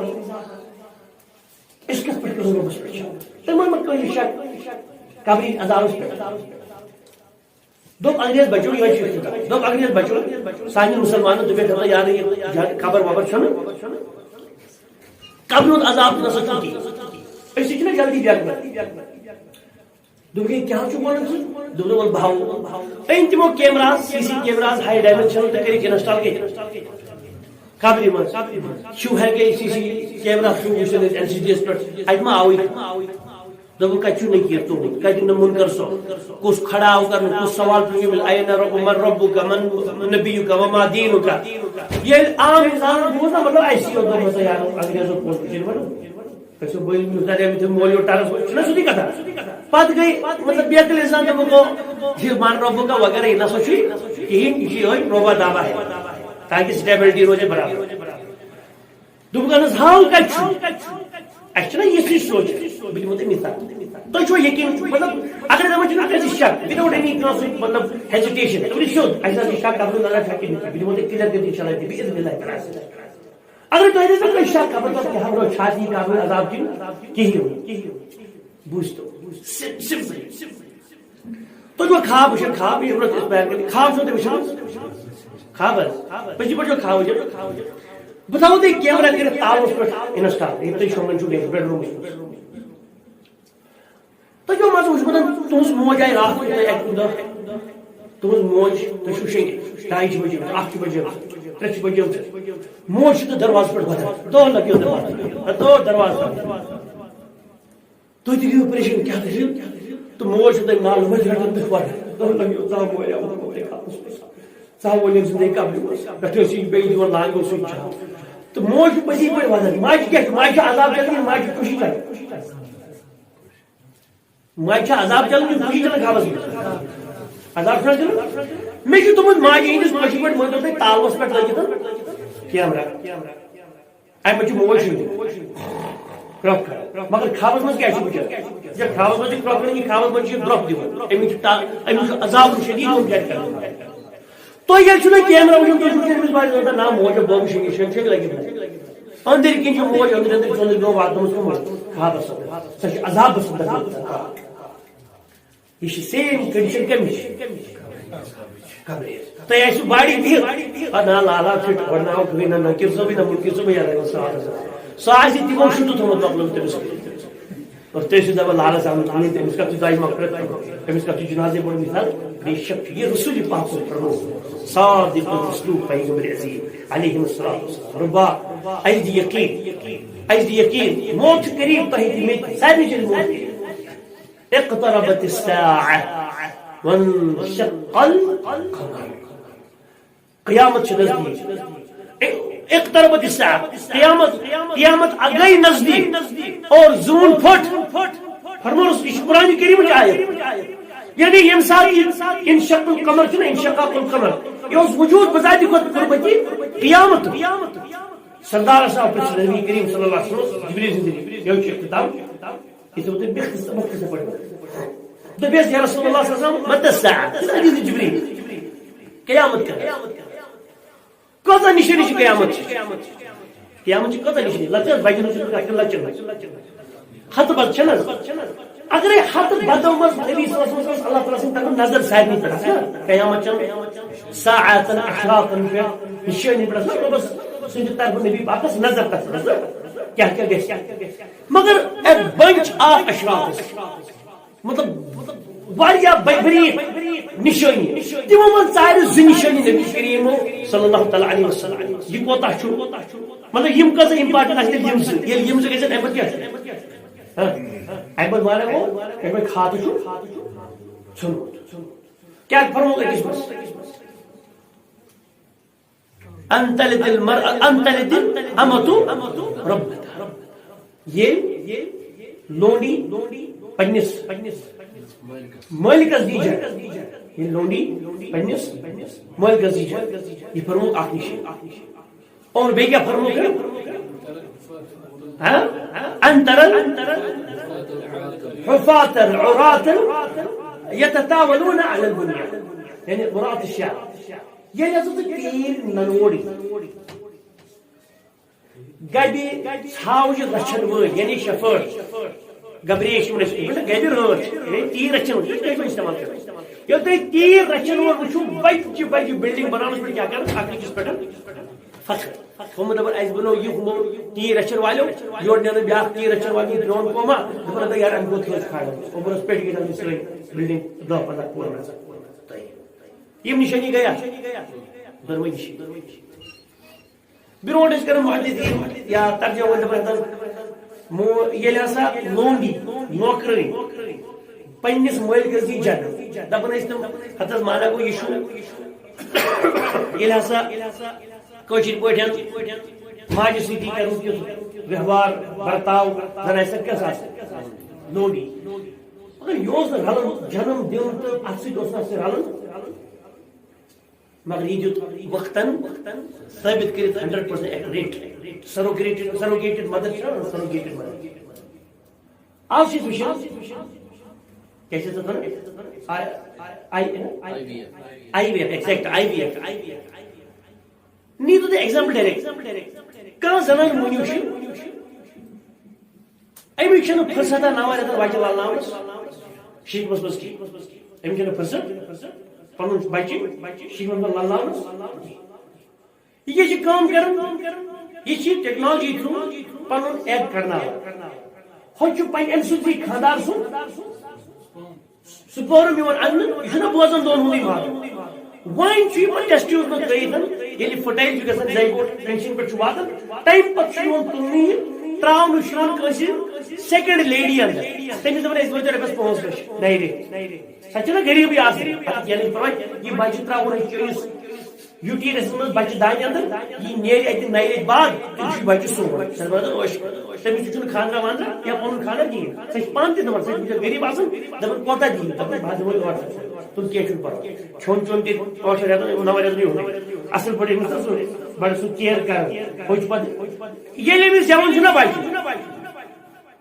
أسۍ کِتھ پٲٹھۍ کرو رۄبس پٮ۪ٹھ شک؟ تِمن ما کٲنٛسہِ شک؟ قبری عذابس پٮ۪ٹھ۔ دوٚپ انگریز بچو، یِہوٚے چھُ اختتام۔ دوٚپ انگریز بچو، سانٮ۪ن مُسلمانن دوٚپُکھ، ہتا یارٕ، یہِ جا-، قبر وبر چھَنہٕ۔ قبرِ ہُنٛد عذاب تہِ نسا چھُنہٕ کِہیٖنۍ۔ أسۍ چھِنہ جلدی بیٚہوان۔ دوٚپُکھ، "ہے، کیٛاہ چھُکھ وَنان ژٕ؟" دوٚپُن، "وَلہٕ بہٕ ہاوو۔" أنۍ تِمو کیمراہَس، سی سی کیمراہَس، ہاے ڈایمینشنل، تہٕ کٔرِکھ انسٹال کٔرِتھ قبرِ منٛز۔ شوٗ ہٮ۪کہِ سی سی کیمرا تھرٛوٗ وٕچھِتھ أسۍ این سی ڈی یَس پٮ۪ٹھ، اَتہِ ما آوٕے؟ دوٚپُن، "کَتہِ چھُ نکیٖر تُہُنٛد؟ کَتہِ نہٕ مُنکر صٲب؟ کُس کھڑا آو کرنہٕ؟ کُس سوال پرٛژھِ مےٚ؟ اَیَنَ رَبُّ، من رَبُّکَ، من نبیُّکَ، وما دینُکَ؟" ییٚلہِ عام اِنسانَن بوٗز نا، مطلب، اَسہِ یوت دوٚپمَس، "یارو، انگریزو پوٚز چھُ وَنان۔ أسۍ چھِ بٔلۍ مُزدَر أمۍ تھٲے مولوی ٹَرَس منٛز، چھُنہ سیوٚدُے کَتھا؟" پَتہٕ گٔے، مطلب، بیکٕل اِنسان، دوٚپُکھ، "گوٚو یہِ من رَبُّکَ وغیرہ یہِ نہ سا چھُے کِہیٖنۍ، یہِ چھُ یِہوٚے روبا دابا ہے، تاکہِ سٹیبلٹی روزِ برابر۔" دوٚپُکھ، "اَہَن حظ، ہاو کَتہِ چھُ؟ اَسہِ چھُنہ یِژھٕے سونٛچ، بہٕ دِمو تۄہہِ مثال۔ تۄہہِ چھُوا یقیٖن، مطلب، اگر دَپان چھِنہ کٲنٛسہِ شک، without any کانٛہہ سُہ، مطلب، ہیزیٹیشن، دَپان چھِ سیوٚد، اَسہِ نہ چھُ شک، اَتھ منٛز نہ شک کِہیٖنۍ، بہٕ دِمو تۄہہِ clear کٔرِتھ اِنشاءاللہ، بہٕ اِذنِ اللہ تعالیٰ۔ اگر تۄہہِ دَپان چھُنہ کٲنٛسہِ شک، خبر کَتھ کیٛاہ، خبر چھا تی قبرِ عذاب کِنہٕ کِہیٖنۍ نہٕ۔ بوٗزتو، سِم-، simply۔ تُہۍ چھِوا خواب وٕچھان؟ خواب، یہِ برونٛہہ أسۍ بیان کٔرِتھ۔ خواب چھِو تُہۍ وٕچھان؟ خواب حظ؟ پٔزی پٲٹھۍ چھِوا خواب وٕچھان؟ بہٕ تھاوو تۄہہِ کیمرہ کٔرِتھ تالوَس پٮ۪ٹھ انسٹال، ییٚلہِ تُہۍ شۄنٛگان چھِو بیڈ روٗمَس منٛز۔ تۄہہِ چھُوا منٛزٕ وٕچھمُت، تُہٕنٛز موج آیہِ راتھ کیُتھ تۄہہِ اَکہِ کُنہِ دۄہ؟ تُہٕنٛز موج، تُہۍ چھِو شیٚنگِتھ، ڈاے چھِ بجے، اَکھ چھِ بجے، ترٛےٚ چھِ بجے۔ موج چھِ تہٕ دروازَس پٮ۪ٹھ وَدان، دۄہ لَگیو دروازَس پٮ۪ٹھ، دۄہ دروازَس پٮ۪ٹھ۔ تُہۍ تہِ گٔیِو پریشان، کیٛاہ دٔلیٖل؟ تہٕ موج چھِ تۄہہِ نالہٕ مٔنٛزۍ رَٹان تہٕ وَنان، "تۄہہِ لَگیو ژامو یا ووٚنمُت تۄہہِ خبرَس منٛز۔ ژامو ییٚمہِ سٕنٛدِ قبرِ منٛز۔ پٮ۪ٹھٕ ٲسِو یہِ بیٚیہِ دِوان لانٛگو سۭتۍ چھاو۔" تہٕ موج چھِ پٔزی پٲٹھۍ وَنان، ماجہِ کیٛاہ چھِ؟ ماجہِ چھِ عذاب چَلان کِنہٕ ماجہِ چھِ خوشی چَلان؟ ماجہِ چھِ عذاب چَلان کِنہٕ خوشی چَلان خبرَس منٛز؟ عذاب چھُنہ چَلان؟ مےٚ چھُ تُہُنٛد ماجہِ ہِنٛدِس مٲشی پٲٹھۍ مٲنۍتو تُہۍ تالوَس پٮ۪ٹھ لٲگِتھ کیمرہ۔ اَمہِ منٛز چھِ موج ہٕنٛدۍ کرٛۄکھ کران۔ مگر خوابَس منٛز کیٛاہ چھُ وٕچھان؟ یہِ چھا خوابَس منٛز چھِ کرٛۄکھ کران، یہِ خوابَس منٛز چھِ درٛۄکھ دِوان۔ أمِس چھُ تا-، أمِس چھُ عذاب شدیٖد یِوان گَرِ کرنہٕ۔ تُہۍ ییٚلہِ چھُو نہٕ کیمرہ وٕچھان، تُہۍ چھُو وٕچھان أمِس بارِ منٛز، نہ موج، بۄن شیٚنگہِ، شیٚنگہِ لٔگِتھ۔ أنٛدٕرۍ کِنۍ چھِ موج، أنٛدٕرۍ أنٛدٕرۍ ژٔنٛدٕرۍ برٛونٛہہ واتنٲومٕژ کٕمَن؟ خوابَس منٛز۔ سۄ چھِ عذابَس منٛز۔ یہِ چھِ same condition کَمِچ؟ قبرِ۔ تۄہہِ آسِوٕ باڈی بِہِتھ، آ، نہ لالا فِٹ، گۄڈٕ نہ آو کٕہٕنۍ، نہ نقیٖر صٲبٕے، نہ مُنکیٖر صٲبٕے، یا رحمان صٲب۔ سُہ آسہِ تِمو شُدٕ تھوٚمُت مۄکلٲوِتھ تٔمِس۔ اور تُہۍ ٲسِو دَپان، لالَس آمُت وَنُن، تٔمِس کَتھ چھُ دۄیہِ مغفرت کَرُن؟ تٔمِس کَتھ چھُ جنازے پَرُن؟ مثال، بے شک چھُ یہِ رسول پاک صٲب فرموو، صادق المصدوق پیغمبر عظیم علیہ الصلوۃ والسلام۔ رُبا، اَسہِ دِ یقیٖن، اَسہِ دِ یقیٖن، موت چھُ قریٖب، تۄہہِ دِ مےٚ تہِ، سارنٕے چھِ موت قریٖب۔ اقتربت الساعة وانشق القمر۔ قیامت چھِ نزدیٖک۔ اقتربت الساعة۔ قیامت، قیامت آ گئی نزدیٖک۔ اور زوٗن پھٔٹ۔ فرمووُس، یہِ چھِ قرآن کریٖمٕچ آیت۔ یعنی ییٚمہِ ساتہٕ یہِ انشق القمر چھُنہ، انشقاق القمر، یہِ اوس وجود بذاتِ خود قربتی قیامت۔ سردار صاحب پرٛژھ نبی کریم صلی اللہ علیہ وسلم، جبریل سٕنٛدِ ذٔریعہٕ، یہِ چھُ اختتام۔ یہِ چھُ تۄہہِ مختصر، مختصر پٲٹھۍ۔ دوٚپیس، یا رسول اللہ صلی اللہ علیہ وسلم، متى الساعة؟ حدیث جبریل۔ قیامت کر۔ کۭژاہ نِشٲنی چھِ قیامت چھِ؟ قیامت چھِ کۭژاہ نِشٲنی؟ لَچھَن بَجَن ہٕنٛز چھِ لَچھَن۔ ہَتہٕ بَد چھَنہٕ حظ؟ اگرے ہَتہٕ بَدو منٛز نبی صلی اللہ علیہ وسلم ٲس اللہ تعالیٰ سٕنٛدِ طرفہٕ نظر سارنٕے پٮ۪ٹھ آسان۔ قیامت چھَنہٕ ساعتن، اشراطن پٮ۪ٹھ، نِشٲنی پٮ۪ٹھ آسان، رۄبَس سٕنٛدِ طرفہٕ نبی پاکَس نظر تَتھ پٮ۪ٹھ آسان۔ کیٛاہ کیٛاہ گژھِ؟ مگر a bunch of اشراط، مطلب، واریاہ بٔڑۍ بٔڑۍ نِشٲنی۔ تِمو منٛز ژارِ زٕ نِشٲنی نبی کریٖمو صلی اللہ تعالیٰ علیہ وسلم۔ یہِ کوتاہ چھُ؟ مطلب، یِم کۭژاہ important آسہِ تیٚلہِ یِم زٕ؟ ییٚلہِ یِم زٕ گژھن، اَمہِ پَتہٕ کیٛاہ چھُ؟ ہاں؟ اَمہِ پَتہٕ مانو، اَمہِ پَتہٕ کھاتہٕ چھُ ژھیوٚنمُت۔ کیٛاہ فرموو أکِس منٛز؟ أن تلد المرأة، أن تلد الأمة ربتها۔ ییٚلہِ لونڈی پننِس مٲلکس دی جاے، ییٚلہِ لونڈی پننِس مٲلکس دی جاے، یہِ فرموو اکھ نِشٲنی۔ اور بیٚیہِ کیٛاہ فرموو تٔمۍ؟ ہاں؟ أن ترى الحفاة العراة يتطاولون على البنيان۔ یعنی عراة الشاة۔ ییٚلہِ ہسا ژٕ تیٖر ننوڑی، گبہِ ژھاوجہِ رچھن وٲلۍ، یعنی shepherd، گبریش یِمن ٲسۍ ونان، گبہِ رٲچھ، یعنی تیٖر رچھن وٲلۍ، تُہۍ کیٛازِ چھِو استعمال کران؟ ییٚلہِ تُہۍ تیٖر رچھن وول وٕچھِو، بجہِ بجہِ building بناونس پٮ۪ٹھ کیٛاہ کران؟ اکھ أکِس پٮ۪ٹھ فخر۔ ہُمو دَپان، اَسہِ بَنوو یہِ، ہُمو ٹیٖن رَچھَن والیو، یورٕ نِنہٕ بیٛاکھ ٹیٖن رَچھَن والیو پرٛون قوما، دَپان، ہَتا یارٕ، اَمہِ کھۄتہٕ تھٔز کھالو۔ اوٚبرَس پٮ۪ٹھ گٔے تَتھ سٲنۍ بِلڈِنٛگ دَہ پنٛداہ پور منٛز۔ یِم نِشٲنی گٔے اَتھ۔ دۄنوَے نِشٲنی۔ برونٛٹھ ٲسۍ کران محدثین یا ترجمہ وٲلۍ دَپان، مو-، ییٚلہِ ہسا لونڈی، نوکرٲنۍ، پننِس مٲلکس دی جنت، دَپان ٲسۍ تِم، ہتس مانا گوٚو، یہِ چھُ، ییٚلہِ ہسا کٲشِر پٲٹھۍ ماجہِ سۭتی کرُن کیُتھ ویوہار، برتاو، زن آسہِ سا کیٛاہ آسہِ، لونڈی۔ مگر یہِ اوس نہٕ رلان جنم دیُن تہٕ اتھ سۭتۍ اوس نہٕ اَتھ سۭتۍ رلان۔ مگر یہِ دیُت وقتن ثٲبت کٔرِتھ ہنڈریڈ پٔرسنٹ ایکوریٹ۔ سروگیٹڈ، سروگیٹڈ مدر چھِ نا، سروگیٹڈ مدر۔ آز چھِ أسۍ وٕچھان، کیٛاہ چھِ أسۍ وَنان؟ I, I, I V F. I V F, exact، I V F. نی تو ایگزامپل ڈائریکٹ۔ کانٛہہ زنان موٚہنیو چھُ، أمِس چھَنہٕ فرصت نَوَن رٮ۪تَن بَچہِ لَلناونَس شِکمَس منٛز کِہیٖنۍ۔ أمِس چھَنہٕ فرصت پَنُن بَچہِ شِکمَس منٛز لَلناونَس۔ یہِ کیٛاہ چھِ کٲم کَران؟ یہِ چھِ ٹیکنالوجی تھرٛوٗ پَنُن ایگ کَڑناوان۔ ہُہ چھُ پَنٕنۍ، أمۍ سُنٛد یہِ خانٛدار سُنٛد سُہ پورٕ میون اَننہٕ، یہِ چھُنہ بوزان دۄن ہُنٛدُے ماجہِ۔ وۄنۍ چھُ یِمن ٹیسٹ ٹیوب منٛز ترٲیِتھ، ییٚلہِ فرٹایل چھُ گژھان، زایگوٹ پوزیشن پٮ۪ٹھ چھُ واتان، تَمہِ پَتہٕ چھُ یِوان تُلنہٕ یہِ، تراونہٕ چھُ یِوان کٲنٛسہِ سیکنڈ لیڈی اندر۔ تٔمِس دَپان، أسۍ وٲتۍ رۄپیَس پانٛژھ لَچھ ڈایریکٹ۔ سۄ چھےٚ نہ غریٖبٕے آسان، اَتھ کینٛہہ نہٕ چھُ پَرواے، یہِ بَچہٕ تراوُن ہیٚکہِ أمِس یوٗٹیٖرس منٛز بَچہٕ دانہِ اَندر، یہِ نیرِ اَتہِ نَیہِ رٮ۪تہِ بعد، تٔمِس چھُ بَچہٕ سون۔ سُہ دَپان، "أچھ، تٔمِس چھُنہٕ خانٛدرا وانٛدرا یا پَنُن خانٛدر کِہیٖنۍ۔ سۄ چھِ پانہٕ تہِ دَپان، سۄ چھِ بِچٲر غریٖب آسان، دَپان، کوتاہ دِیِو؟" دَپان، "بہٕ حظ دِمو ٲٹھ شیٚتھ۔ تُل، کینٛہہ چھُنہٕ پَرواے۔ کھیوٚن چیوٚن تہِ ٲٹھَن رٮ۪تَن، نَوَن رٮ۪تَن یِہُنٛدُے۔ اَصٕل پٲٹھۍ أمِس نہ سُہ، بَڑٕ سُہ کِیر کَران۔ ہُہ چھُ پَتہٕ، ییٚلہِ أمِس زٮ۪وان چھُنہ بَچہٕ،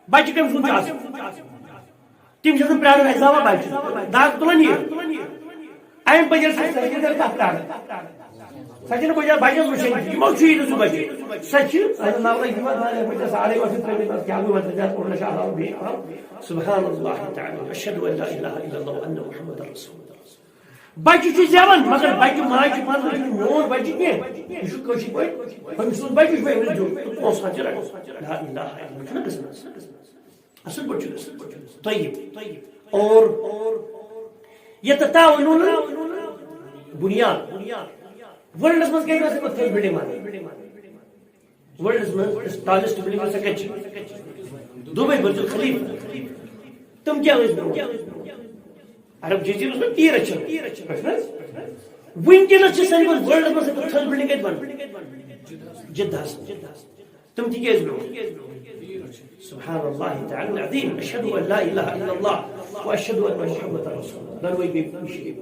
بَچہٕ کٔمۍ سُنٛد چھُ آسان؟" تِم چھِ آسان پرٛاران، اَسہِ زاوا بَچہِ۔ دَگ تُلان یہِ۔ اَمہِ بجایہِ چھِ سۄ چھِ تَتھ پرٛاران۔ سۄ چھِنہٕ بجایہِ بَچَس وٕچھان۔ یِمو چھُ یہِ نہٕ سُہ بَچہِ۔ سۄ چھِ، اَسہِ ناو لَگہِ یِمَن، نہ، بَچَس ساڑے ٲٹھ شیٚتھ رۄپیہِ، بَس کیٛاہ گوٚو، وۄنۍ ژٕ دِ اَتھ کوٚڑ نہ شاہ لاگُن بیٚیہِ۔ سبحان اللہ تعالیٰ، اشہد ان لا الہ الا اللہ وان محمد رسول اللہ۔ بَچہِ چھُ زٮ۪وان، مگر بَچہِ ماجہِ پَتہٕ چھُنہٕ میون بَچہِ کینٛہہ۔ یہِ چھُ کٲشِر پٲٹھۍ، أمۍ سُنٛد بَچہِ چھُ أمِس دیُن۔ تہٕ پونٛسہٕ ہَتھ چھِ رَٹان۔ لا الہ الا اللہ، چھُنہ گژھان۔ اصل پٲٹھۍ چھُ گژھان۔ طیب۔ اور یتتاونون بنیاد۔ ورلڈس منٛز کیٛاہ چھِ آسان یِمن تھٔز بلڈنگ بناوان؟ ورلڈس منٛز یۄس ٹالسٹ بلڈنگ چھِ، سۄ کتہِ چھِ؟ دبے برج خلیفہ۔ تِم کیٛاہ ٲسۍ برونٛہہ؟ عرب جزیرس منٛز تیٖرتھ چھِ۔ وٕنکیٚنس چھِ سٲنۍ ورلڈس منٛز ساروی کھۄتہٕ تھٔز بلڈنگ کتہِ بنان؟ جدہس منٛز۔ تِم تہِ کیٛازِ برونٛہہ؟ سبحان اللہ تعالیٰ العظیم، اشہد ان لا الہ الا اللہ و اشہد ان محمد رسول اللہ۔ دۄنوَے گٔے مُشرِک۔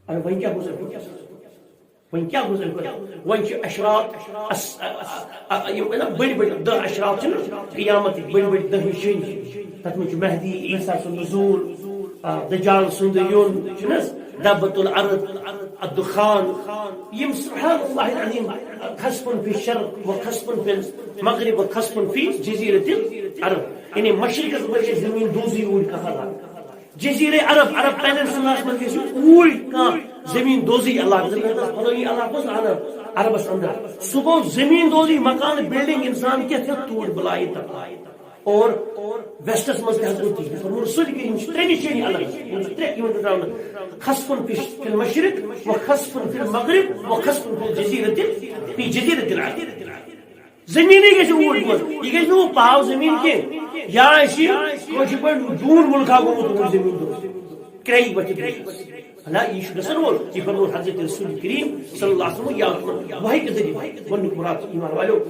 اَدٕ وۄنۍ کیٛاہ گوٚژھ اَمہِ کھۄتہٕ؟ وۄنۍ کیٛاہ گوٚژھ اَمہِ کھۄتہٕ؟ وۄنۍ چھِ اشراط، اس-، ا-، ا-، ا-، یِم نا بٔڑۍ بٔڑۍ دَہ اشراط چھِنہ قیامتٕکۍ، بٔڑۍ بٔڑۍ دَہ نِشٲنی۔ تَتھ منٛز چھُ مہدی، عیسیٰ سُنٛد نزول، آ، دجال سُنٛد یُن، چھُنہٕ حظ؟ دبۃ الارض، الدخان، یِم سبحان اللہ العظیم خسف فی الشرق و خسف فی المغرب و خسف فی جزیرۃ العرب، یعنی مشرقس منٛز چھِ زمین دوزی اوٗرۍ کانٛہہ لگان۔ جزیرہ عرب، عرب پینسولاہس منٛز گژھِ اوٗرۍ کانٛہہ زمین دوزی علاقہٕ، زمین دوز فلٲنی علاقہٕ اوس اندر، عربس اندر۔ سُہ گوٚو زمین دوزی مکان، بلڈنگ، انسان کیٛاہ کیٛاہ توٗرۍ بلایہِ تباہ۔ اور ویسٹس منٛز تہِ حظ گوٚو تی۔ فرموو رسول کریم چھِ ترٛےٚ نِشٲنی الگ، یِم چھِ ترٛےٚ یِوان ترٛاونہٕ۔ خسف فی المشرق و خسف فی المغرب و خسف فی الجزیرۃ، فی جزیرۃ العرب۔ زٔمیٖنٕے گژھِ اوٗرۍ گوٚژھ، یہِ گژھِ نہٕ وۄنۍ پاو زٔمیٖن کینٛہہ، یا آسہِ یہِ کٲشِر پٲٹھۍ دوٗن مُلکا گوٚمُت اوٗرۍ زٔمیٖن دوٚر۔ کرٛیہِ وۄتھِ بیٚیہِ۔ نہ، یہِ چھُ گژھن وول۔ یہِ فرموو حضرت رسول کریم صلی اللہ علیہ وسلم، یا وحی کے ذریعے۔ گۄڈٕنیُک مراد چھُ ایمان والیو،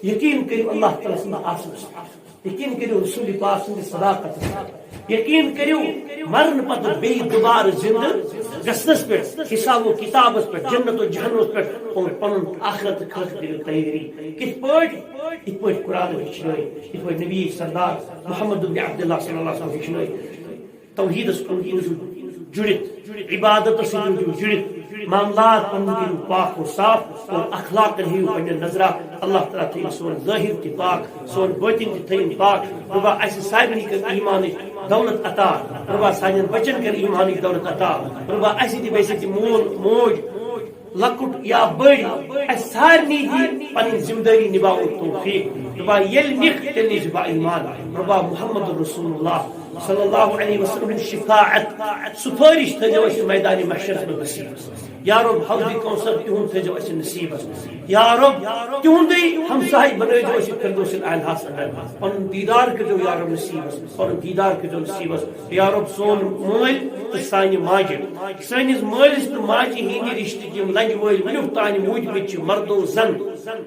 یقیٖن کٔرِو اللہ تعالیٰ سٕنٛدِ آسنَس پٮ۪ٹھ۔ یقیٖن کٔرِو رسول پاک سٕنٛدِ صداقتَس پٮ۪ٹھ۔ یقیٖن کٔرِو مرنہٕ پتہٕ بیٚیہِ دُبارٕ زِنٛدٕ گژھنَس پٮ۪ٹھ، حساب و کتابَس پٮ۪ٹھ، جنت و جہنمَس پٮ۪ٹھ، اور پَنُن آخرت خٲطرٕ کٔرِو تیٲری۔ کِتھ پٲٹھۍ؟ یِتھ پٲٹھۍ قرآن ہیٚچھنٲے، یِتھ پٲٹھۍ نبی سردار محمد بن عبداللہ صلی اللہ علیہ وسلم ہیٚچھنٲے۔ توحیٖدس کُن تھٲیِو جُڑِتھ، عبادتس سۭتۍ تھٲیِو جُڑِتھ، معاملات پنٕنۍ کٔرِو پاک و صاف اور اخلاقن ہیٚیِو پننٮ۪ن نظرا۔ اللہ تعالیٰ تھٲیِن سون ظٲہِر تہِ پاک، سون بٲطِن تہِ تھٲیِن پاک۔ رۄبا، اسہِ سارنٕے کر ایٖمانٕچ دولت عطا۔ رۄبا، سانٮ۪ن بچن کر ایٖمانٕچ دولت عطا۔ رۄبا، اسہِ تہِ بیٚیہِ سۭتۍ مول موج لۄکُٹ یا بٔڑۍ، اَسہِ سارنٕے دی پنٕنۍ ذمہٕ دٲری نِباوُن توفیٖق۔ رۄبا ییٚلہِ نِکھ تیٚلہِ نِش با ایمان۔ رۄبا محمد رسول اللہ صلی اللہ علیہ وسلم ہٕنٛز شفاعت، سفٲرِش تھٲیزیو اَسہِ میدانِ محشرس منٛز نصیٖب۔ یا رب حوضِ کوثر تِہُنٛد تھٲیزیو اَسہِ نصیٖبس۔ یا رب تِہُنٛدُے ہمسایہِ بنٲیزیو اَسہِ فردوس الاعلیٰ ہس اندر۔ پنُن دیٖدار کٔرزیو یا رب نصیٖبس، پنُن دیٖدار کٔرزیو نصیٖبس۔ یا رب سون مٲلۍ تہٕ سانہِ ماجہِ، سٲنِس مٲلِس تہٕ ماجہِ ہٕنٛدِ رِشتٕکۍ یِم لنجہِ وٲلۍ وٕنیُک تانۍ موٗدمٕتۍ چھِ، مرد و زن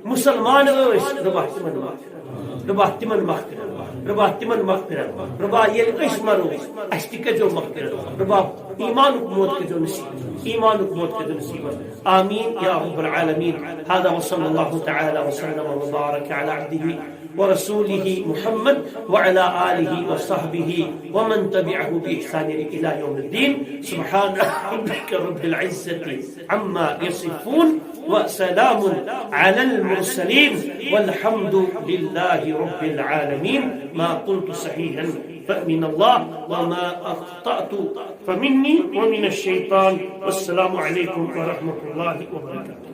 مسلمان ٲسۍ، رۄبا تِمن مغفرت۔ رۄبا تِمن مغفرت۔ رۄبا تِمن مغفرت۔ رۄبا ییٚلہِ أسۍ مرو، اَسہِ تہِ کٔرزیو مغفرت۔ رۄبا ایمانُک موت کٔرزیو نصیٖب۔ ایمانُک موت کٔرزیو نصیٖب۔ آمین یا رب العالمین۔ هذا وصلى الله تعالى وسلم وبارك على عبده ورسوله محمد وعلى آله وصحبه ومن تبعه بإحسان إلى يوم الدين. سبحان ربك رب العزة عما يصفون وسلام على المرسلين والحمد لله رب العالمين. ما قلت صحيحا فمن الله وما أخطأت فمني ومن الشيطان. والسلام عليكم ورحمة الله وبركاته.